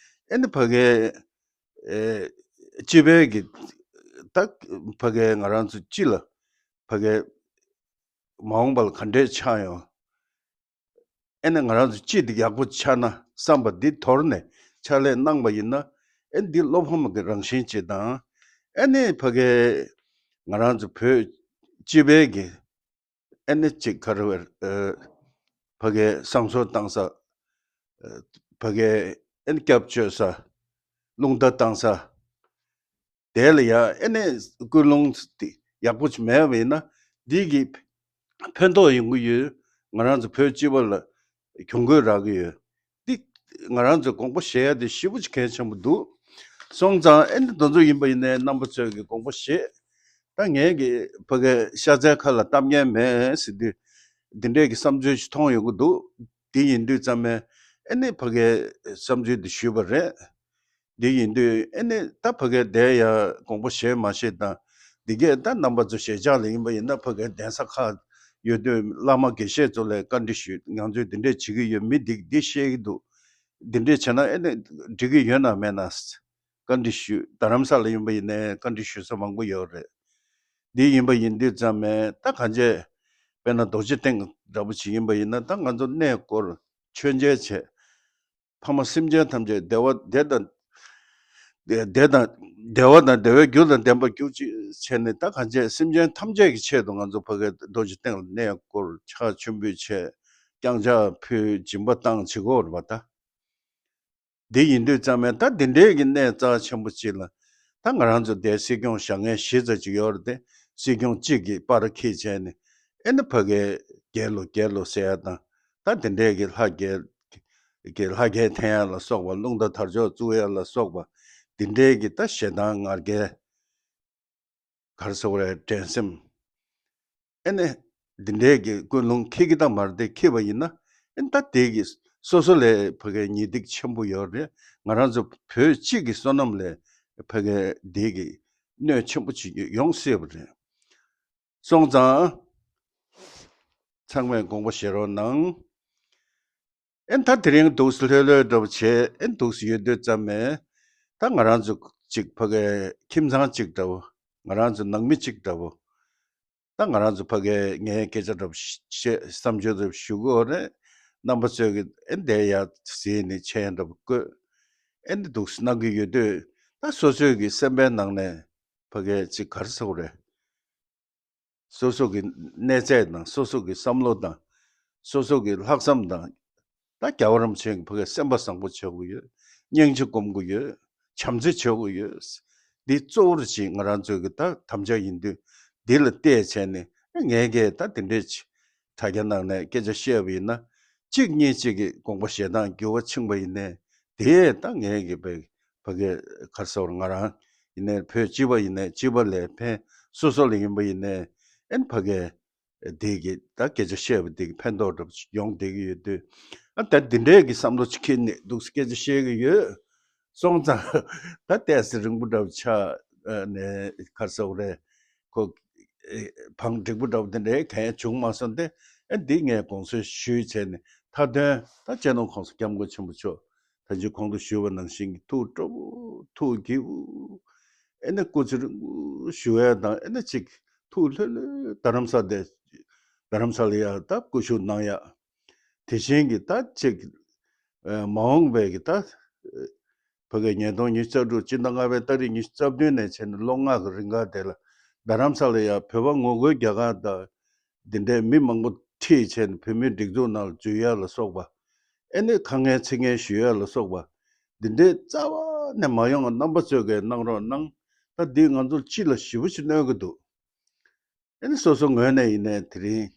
ཨེ་ནི་ཕ་གའི་ཨེ་སྤྱི་པའི་གི་ད་ཕ་གའི་ང་རང་ཚོ་སྤྱི་ལ་ཕ་གའི་མ་འོངས་པ་ལ་ག་འདྲས་ཆགས་ཡོང་། ཨེ་ནི་ང་རང་ཚོ་སྤྱི་འདི་ཡག་པོ་ཆགས་ན་བསམ་པ་འདི་དོར་ནས་ཕྱག་ལས་གནང་པ་ཡིན་ན། ཨེ་འདི་བློ་ཕམ་གྱི་རང་བཞིན་ཅིག་དང་། ཨེ་ནི་ཕ་གའི་ང་རང་ཚོ་བོད་སྤྱི་པའི་གི་ཨེ་ནི་ཅིག་ག་རེ་བས་ཨ་ཕ་གའི་བསང་གསོལ་བཏང་ས། ཨ་ཕ་གའི་ཨེ་ནི་སྐྱབས་བཅོལ་ས། རླུང་རྟ་བཏང་ས། དེ་ལ་ཡ་ཨེ་ནས་ཀུན་སློང་དེ་ཡག་པོ་ཅིག་མེད་པ་ཡིན་ན་འདི་གི་ཕན་ཐོགས་ཡོང་གི་ཡོད། ང་རང་ཚོ་བོད་སྤྱི་པ་ལ་གྱོང་གུད་རག་གི་ཡོད། འདི་ང་རང་ཚོས་དགོངས་པ་བཞེས་ཡ་དེ་ཞེ་པོ་ཅིག་གལ་ཆེན་པོ་འདུག་སོང་ཙང་ཨེ་ནས་དེ་ཚོ་ཡིན་པ་ཡིན་ནའི་རྣམ་པ་ཚོས་ཀྱི་དགོངས་པ་བཞེས། ད་ངས་ཀྱི་ཕ་གའི་ཤ་ཚའི་ཁ་ལ་གཏམ་ངན་མེད་ཟེར་དུས། འདི་འདྲས་ཀྱི་བསམ་ཚུལ་ཞིག་མཐོང་ཡོང་གི་འདུག་དེ་ཡིན་དུས་ཙམ་པས་ཨེ་ནས་ཕ་གའི་བསམ་ཚུལ་འདི་ཞུས་པ་རེད། འདི་ཡིན་དུས་ཨེ་ནི་ད་ཕ་གའི་བསྡད་ཡ་དགོངས་པ་བཞེས་མ་བཞེས་དང་། འདི་གས་ད་རྣམ་པ་ཚོ་ཞལ་ཕྱག་ལ་ཡིན་པ་ཡིན་ན་ཕ་གའི་གདན་ས་ཁག་ཡོད་དུས་བླ་མ་དགེ་བཤེས་ཚོ་ལ་བཀའ་འདྲི་ཞུས། ང་ཚོས་འདི་འདྲས་བྱེད་ཀྱི་ཡོད། མི་འདི་འདི་བཤད་ཀྱི་འདུག་འདི་འདྲས་བྱས་ན་ཨེ་ནི་འགྲིག་གི་ཡོད་ན་མེད་ན་བཀའ་འདྲི་ཞུས། རྡ་རམ་ས་ལ་ཡིན་པ་ཡིན་ནའི་བཀའ་འདྲི་ཞུ་ས་མང་པོ་ཡོད་རེད། འདི་ཡིན་པ་ཡིན་དུས་ཙམ་པས་ད་གང་བྱས། དཔེར་ན་རྡོ་རྗེ་གདན་འདྲ་པོ་ཅིག་ཡིན་པ་ཡིན་ན་ད་ང་ཚོ་གནས་སྐོར་མཆོད་མཇལ་བྱས། ཕ་མ་སེམས་ཅན་ཐམས་ཅད་བདེ་བ་བདེ་དང་། བདེ་དང་། བདེ་བ་དང་བདེ་བའི་རྒྱུ་དང་ལྡན་པར་གྱུར་ཅིག་བྱས་ནས་ད་གང་བྱས་སེམས་ཅན་ཐམས་ཅད་ཀྱི་ཆེད་དུ་ང་ཚོ་ཕ་གའི་རྡོ་རྗེ་གདན་ལ་གནས་སྐོར་ཕྱག་མཆོད་འབུལ་བྱས། རྐྱང་ཕྱག་ཕུལ་སྦྱིན་པ་བཏང་བྱེད་དགོས་རེད་པ་ད། འདི་ཡིན་དུས་ཙམ་པས་ད་འདི་འདྲའི་གི་གནས་རྩ་ཆེན་པོ་ཅིག་ལ། ད་ང་རང་ཚོ་འདིར་སྲིད་སྐྱོང་བཞེངས་མཁན་བཞི་ཙམ་ཅིག་ཡོད་རེད་དེ། སྲིད་སྐྱོང་གཅིག་གིས་པར་འཁྱེར་བྱས་ནས་ཨེ་ནི་ཕ་གའི་རྒྱལ་ལོ་རྒྱལ་ལོ་ཟེར་ཡ་དང་། ད་འདི་འདྲའི་གི་ལྷ་རྒྱལ་གི་ལྷ་རྒྱལ་འཐེན་ཡ་ལ་སོགས་པ། རླུང་རྟ་དར་ལྕོག་བཙུགས་ཡ་ལ་སོགས་པ། འདི་འདྲའི་གི་ད་ཞེ་སྡང་ང་རྒྱལ། ག་རེ་ཟེར་དགོས་རེད། འགྲན་སེམས། ཨེ་ནི། འདི་འདྲའི་གི་ཀུན་སློང་འཁྱེར་གི་ད་མ་རེད་དེ། འཁྱེར་བ་ཡིན་ན་ཨེ་ནི་ད་དེ་གི་སོ་སོ་ལ་ཕ་གའི་ཉེས་སྡིག་ཆེན་པོ་ཡོད་རེད། ང་རང་ཚོ་བོད་སྤྱི་གི་བསོད་ནམས་ལ་ཕ་གའི་དེ་གི་གནོད་ཆེན་པོ་ཅིག་ཡོང་སྲིད་པ་རེད། སོང་ཙང་ཚང་མས་དགོངས་པ་བཞེས་རོགས་གནང་། ཨེ་ད་དེ་རིང་འདུག་སེ་ལྷོད་ལྷོད་འདྲ་པོ་བྱས། ཨེ་འདུག་སེ་ཡོད་དུས་ཙམ་པས་ད་ང་རང་ཚོ་གཅིག་ཕ་གའི་ཁྱིམ་ཚང་གཅིག་འདྲ་པོ། ང་རང་ཚོ་ནང་མི་གཅིག་འདྲ་བོ། ད་ང་རང་ཚོ་ཕ་གིའི་ངའི་སྐད་ཆ་འདྲ་བོ་བཤད་བསམ་ཚུལ་འདྲ་བོ་ཞུ་གི་ཡོད་རེད། རྣམ་པ་ཚོས་ཀྱི་ཨེ་འདས་ཡ་ཟིན་ནས་མཆན་འདྲ་བོ་བཀོད། ཨེ་འདི་འདུག་སེ་གནང་གི་ཡོད་དུས། ད་སོ་སོའི་གི་སེམས་པའི་ནང་ནས་ཕ་གིའི་ཅིག་ག་རེ་ཟེར་དགོས་རེད། སོ་སོ་གི་གནས་ཚད་དང་སོ་སོ་གི་བསམ་བློ་དང་། སོ་སོ་གི་ལྷག་བསམ་དང་། ད་རྒྱལ་བ་རིན་པོ་ཆེ་གི་ཕ་གི་སེམས་པ་བཟང་པོ་བྱེད་དགོས་ཡོད། སྙིང་རྗེ་སྒོམ་དགོས་ཡོད། བྱམས་བརྩེ་བྱེད་དགོས་ཡོད། འདི་གཙོ་བོར་ཅིག་ང་རང་ཚོའི་གི་ད་དམ་བཅའ་ཡིན་དུས། འདི་ལ་བལྟས་བྱས་ནས་ངས་ཀྱིས་ད་དེ་འདྲས་ཅིག་དྲ་རྒྱ་ནང་ནས་སྐད་ཆ་བཤད་པ་ཡིན་ན། གཅིག་གཉིས་གཅིག་གི་དགོངས་པ་བཞེས་སྟངས་འགྱུར་བ་ཕྱིན་པ་ཡིན་ནའི། དེས་ད་ངས་ཀྱི་ཕ་ཕ་གི་ག་རེ་ཟེར་དགོས་རེད། ང་རང་ཡིན་ནའི་བོད་སྤྱི་པ་ཡིན་ནའི་སྤྱི་པ་ལ་ཕན། སོ་སོ་ལ་ཡིན་པ་ཡིན་ནའི་ཨེ་ཕ་གི་དེ་གི་ད་སྐད་ཆ་བཤད་པ་དེ་གི་ཕན་ཐོགས་འདྲ་པོ་ཅིག་ཡོང་བསྡད་ཀྱི་ཡོད་དུས། ཨ་ད་འདི་འདྲའི་གི་བསམ་བློ་ཅིག་འཁྱེར་ནས་འདུག་སེ་སྐད་ཆ་བཤད་ཀྱི་ཡོད། སོང་ཙང་ད་ཏོག་ཙམ་རིང་པོ་འདྲ་པོ་ཆགས་ནས་ག་རེ་ཟེར་དགོས་རེད། ཁོ་ཨེ་བང་འགྲིག་པོ་འདྲ་པོ་དེ་འདྲའི་གང་ཡང་བྱུང་མ་སོང་སྟེ། ཨ་འདི་ངས་དགོངས་ཚུལ་ཞུས་བྱས་ནས། མཐའ་དོན་ད་སྤྱི་ནོར་༸གོང་ས་༸སྐྱབས་མགོན་ཆེན་པོ་མཆོག་ད་ཅི་གོང་དུ་ཞུས་པ་ནང་བཞིན་གྱི་ཐུགས་སྤྲོ་པོ་ཐུགས་དགྱེས་པོ། ཨེ་ནི་སྐུ་ཚེ་རིང་པོ་ཞུ་ཡ་དང་། ཨེ་ནི་ཅིག་ཐུགས་ལྷོད་ལྷོད་རྡ་རམ་ས་དེ་རྡ་རམ་ས་ལ་ཡ་ད་སྐུ་བཞུགས་གནང་ཡ། དེ་བཞིན་གྱི་ད་ཅིག་ཨ་མ་འོངས་པའི་གི་ད་ཨ་ཕ་གི་ཉིས་སྟོང་ཉི་ཤུ་རྩ་དྲུག་སྤྱི་ཟླ་ལྔ་པའི་ཏ་རིག་ཉི་ཤུ་རྩ་བདུན་ནས་བྱས་ནས་ལོ་ལྔ་གི་རིང་ག་དེ་ལ་རྡ་རམ་ས་ལ་ཡ་བོད་པ་ངོ་རྒོལ་རྒྱག་ག་དང་། འདི་འདྲའི་མི་མང་པོ་ཁྲིད་བྱས་ནས་བོད་མིའི་སྒྲིག་འཛུགས་ནང་ལ་འཛུལ་ཡ་ལ་སོགས་པ། ཨེ་ནི་ཁ་ངན་ཚིག་ངན་ཞུ་ཡ་ལ་སོགས་པ། འདི་འདྲའི་རྩ་བ་ནས་མ་ཡོང་བ་རྣམ་པ་ཚོས་ཀྱིས་གནང་རོགས་གནང་། ད་འདིས་ང་ཚོར་སྤྱི་ལ་ཞེ་པོ་ཅིག་གནོད་ཀྱི་འདུག་ཨེ་ནི་སོ་སོ་ངོས་ནས་ཡིན་ནའི་དེ་རིང་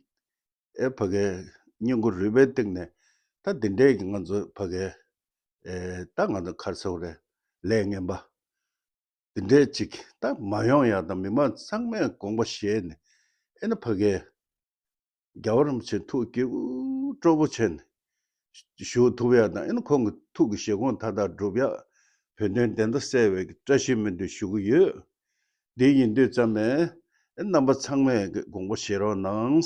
ཨེ་ཕ་གིའི་བསྙེན་བཀུར་རུས་པའི་གཏིང་ནས། ད་འདི་འདྲའི་གི་ང་ཚོ་ཕ་གིའི་ཨེ་ད་ང་ཚོ་ག་རེ་ཟེར་དགོས་རེད། ལས་ངན་པ་འདི་འདྲའི་ཅིག་ད་མ་ཡོང་ཡ་དང་། མི་མང་ཚང་མས་དགོངས་པ་བཞེས་ནས། ཨེ་ནི་ཕ་གིའི་རྒྱལ་བ་རིན་པོ་ཆེ་ཐུགས་དགྱེས་པོ་སྤྲོ་པོ་བྱས་ནས་བཞུགས་ཐུབ་ཡ་དང་། ཨེ་ནི་ཁོང་གི་ཐུགས་ཀྱི་བཞེད་དགོངས་མཐའ་དག་འགྲུབ་ཡ། བོད་དོན་བདེན་མཐའ་གསལ་བའི་བཀྲ་ཤིས་སྨོན་འདུན་ཞུ་གི་ཡོད། འདི་ཡིན་དུས་ཙམ་ནས་ཨེ་རྣམ་པ་ཚང་མས་དགོངས་པ་བཞེས་རོགས་གནང་།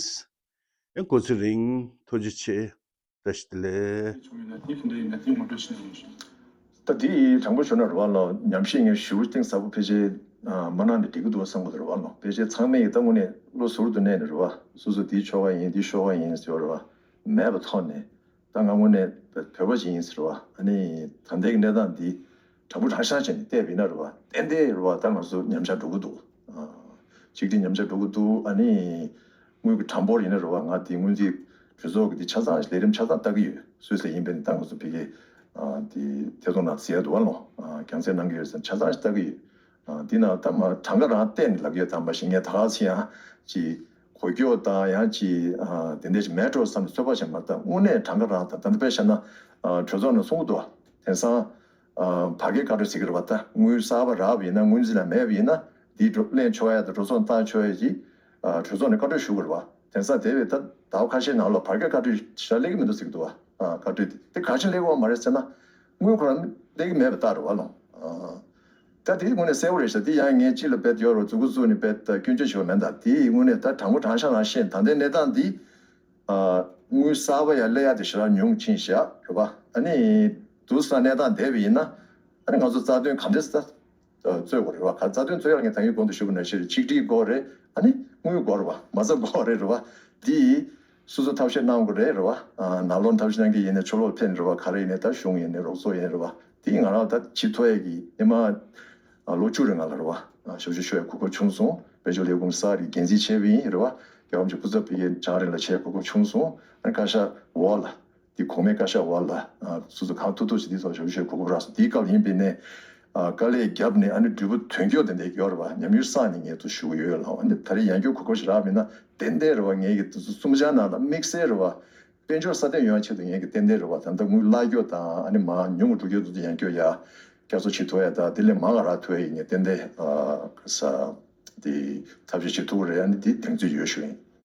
ཨེ་སྐུ་ཚེ་རིང་། ཐུགས་རྗེ་ཆེ། བཀྲ་ཤིས་བདེ་ལེགས། ད་འདི་དྲང་པོ་ཞུ་ན་རེད་བ་ལགས། ཉམས་ཞིབ་ངས་ཞེ་པོ་གཏིང་ཟབ་པོ་ཕལ་ཆེར་ཨ་མ་གནང་ནས་འགྲིག་གི་འདུག་བསམ་གྱི་འདུག་རེད་བ་ལགས། ཕལ་ཆེར་ཚང་མས་ད་དངོས་གནས་བློ་ཟུར་དུ་གནས་ནས་རེད་བ། སོ་སོ་འདི་ཆོལ་ཁ་ཡིན་འདི་ཆོལ་ཁ་ཡིན་ཟེར་བ་རེད་བ། མེད་པ་ཐོག་ནས། ད་ང་དངོས་གནས་བོད་པ་ཞིག་ཡིན་ཟེར་བ། ཨ་ནི་ད་ལྟའི་གི་གནས་སྟངས་འདི་དྲང་པོ་དྲང་བཞག་བྱས་ནས་བལྟས་པ་ཡིན་ན་རེད་བ། ཏན་ཏན་རེད་བ། ད་ང་ཚོ་ཉམས་ཆག་འགྲོ་གི་འདུག་ཨ་ཆིག་སྒྲིལ་ཉམས་ཆག་འགྲོ་གི་འདུག་ཨ་ནི་དངུལ་གྱི་གྲངས་འབོར་ཡིན་ན་རེད་བ། ང་དེ་སྔོན་རྩིས་གྲོས་ཚོགས་ཀྱི་དེ་ཆ་ཚང་ལས་རིམ་ཆ་ཚང་ལྟ་གི་ཡོད། སུད་སི་ཡིན་པས་ནི་ད་ང་ཚོ་ཕ་གི་ཨ་དེ་ཐད་གཏོང་ནང་གཟིགས་ཡ་འདུག་བ་ལོ། ཨ་རྒྱང་སྲིང་གནང་གི་ཡོད་ཟེར་ཆ་ཚང་ཞིག་ལྟ་གི་ཡོད། ཨ་འདི་ན་ད་མ་གྲངས་ཀ་རང་བལྟས་ནས་ལབ་ཡོད། དམ་པ་ཞིག་ངས་ད་ག་ཚོད་ཡང་ཅིག་གོ་རྒྱུ་དང་ཡང་ཅིག་ཨ་དེ་འདྲ་ཞིག་མེད་འགྲོ་བསམ་ནས་ཚོད་དཔག་བྱས་མ་ད་དངོས་གནས་གྲངས་ཀ་རང་ད་ད་ལྟ་དཔེ་བཞག་ན་ཨ་གྲོས་ཚོགས་ནས་གསུང་གི་འདུག་བ། དེང་སང་ཨ་བར་བརྒལ་བཀའ་འཁྲོལ་ཟེར་གི་རེད་བ། ད་དངུལ་གསར་པ་རག་པ་ཡིན་ན་སྔོན་རྩིས་ལ་མེད་པ་ཡིན་ན་འདི་འགྲོ་ལེན་ཆོག་ཡ་དང་འགྲོ་སོང་བཏང་ཆོག་ཡ་ཅིག་ཨ་གྲོས་ཚོགས་ནས་བཀའ་འཁྲོལ་ཞུ་གི་རེད་བ། དེང་སང་དེ་བས་ད་ཟླ་བ་ཁ་ཤས་ནང་ལ་བར་བརྒལ་བཀའ་འཁྲོལ་ཞེ་དྲག་སླེབས་ཀྱི་མི་འདུག་ཟེར་གི་འདུག་བ། ཨ་བཀའ་འཁྲོལ་དེ་དེ་ག་ཕྱིར་སླེབས་ཀྱི་ཡོད་མ་རེད་ཟེར་ན། དངུལ་ཁོ་རང་སླེབས་ཀྱི་མེད་པ་ལྟར་རེད་བ་ལོ། ཨ་ད་དེ་དངོས་གནས་གསལ་པོ་རེད་ཤག་དེ་ཡང་ངས་ཅིག་ལ་དཔེ་ཡོད་རོ་མཛུབ་གུ་བཙུགས་ནས་དཔེ་ད་སྐྱོན་བརྗོད་བྱེད་པ་མེད་ད། དེ་དངོས་གནས་ད་དྲང་པོ་དྲང་བཞག་རང་བཤད་ད་ལྟའི་གནས་སྟངས་འདི། ཨ་དངུལ་གསར་པ་ཡར་སླེབས་ཡ་དེ་ཞེ་དྲག་ཉུང་ཕྱིན་བཞག་རེད་བ། ཨ་ནི་དུས་སང་གནས་སྟངས་བསྡད་པ་ཡིན་ན། ཨ་ནི་ང་ཚོ་རྩ་དོན་ག་འདྲས་ད་རྩོད་དགོས་རེད་བ། ག་རྩ་དོན་རྩོད་ཡག་ངས་ད་གིན་གོང་དུ་ཞུས་པ་ནང་བཞིན་ཆིག་སྒྲིལ་དགོས་རེད། ཨ་ནི་དངུལ་དགོས་རེད་བ། མ་རྩ་དགོས་རེད་རེད་བ། འདི་སོ་སོ་ཐབས་ཤེས་གནང་དགོས་རེད་རེད་བ། ཨ་ནང་ལོགས་ཐབས་ཤེས་གནང་གི་ཡིན་ནའི་ཕྱི་ལོགས་ཕན་རེད་བ། ག་རེ་ཡིན་ནའི་ད་གཞུང་ཡིན་ནའི་རོགས་ཚོགས་ཡིན་རེད་བ། འདི་ང་རང་ད་བྱེད་ཐུབ་ཡག་གི་སྔོན་མ་ཨ་ལོ་བཅུ་རིང་ལ་རེད་བ། ཨ་ཞབས་ཞུ་ཞུ་ཡག་གོ་སྐབས་བྱུང་སོང་། དཔལ་འབྱོར་ལས་ཁུངས་གསར་གྱི་འགན་འཛིན་བྱས་པ་ཡིན་རེད་བ། རྒྱལ་བ་རིན་པོ་ཆེ་སྐུ་ཚབ་ཕ་གིའི་བྱང་རིང་ལ་བྱས་གོ་སྐབས་བྱུང་སོང་། ཨ་བཀའ་ཤག་འོག་ལ། འདི་གོང་མའི་བཀའ་ཤག་འོག་ལ་ཨ་སོ་སོ་གང་ཐུབ་ཐུབ་ཅིག་འདི་ཐོག་ཞབས་ཞུ་བྱེད་གོ་སྐབས་རག་སོང་། འདིའི་སྐབས་ཡིན་པས་ནས་ཨ་དཀའ་ལས་བརྒྱབ་ནས་ཨ་ནི་འབྲས་བུ་དོན་འཁྱོལ་དེ་འདྲ་ཡོད་རེད་བ། ཉམས་མྱོང་བསགས་ནས་ངས་ཚུར་ཞུ་གི་ཡོད་ལགས། ཨ་ནི་ད་རེས་ཡང་བསྐྱར་གོ་སྐབས་ཤིག་རག་མེད་ན་ཏན་ཏན་རེད་བ། ངས་ཀྱི་འདི་ཚོ་གསུམ་ཆར་ནང་ལ་དམིགས་བསལ་རེད་བ། དཔལ་འབྱོར་སྲ་བརྟན་ཡོང་ཡ་ཆེད་དུ་ངས་ཀྱི་ཏན་ཏན་རེད་བ། ད་ལྟ་དངུལ་བརླག་རྒྱུ་དང་ཨ་ནི་མར་ཉུང་དུ་འགྲོ་རྒྱུ་དེ་ཚོ་ཡང་བསྐྱར་ཡ་བསྐྱར་གསོ་བྱེད་ཐུབ་ཡ་དང་དེ་ལས་མང་བ་རག་ཐུབ་ཡ་ཡིན་ངས་ཏན་ཏན་ཨ་ས། དེ་ཐབས་ཤེས་བྱེད་ཐུབ་ཀྱི་རེད། ཨ་ནི་དེ་གདེང་ཚོད་ཡོད་ཞུ་ཡིན།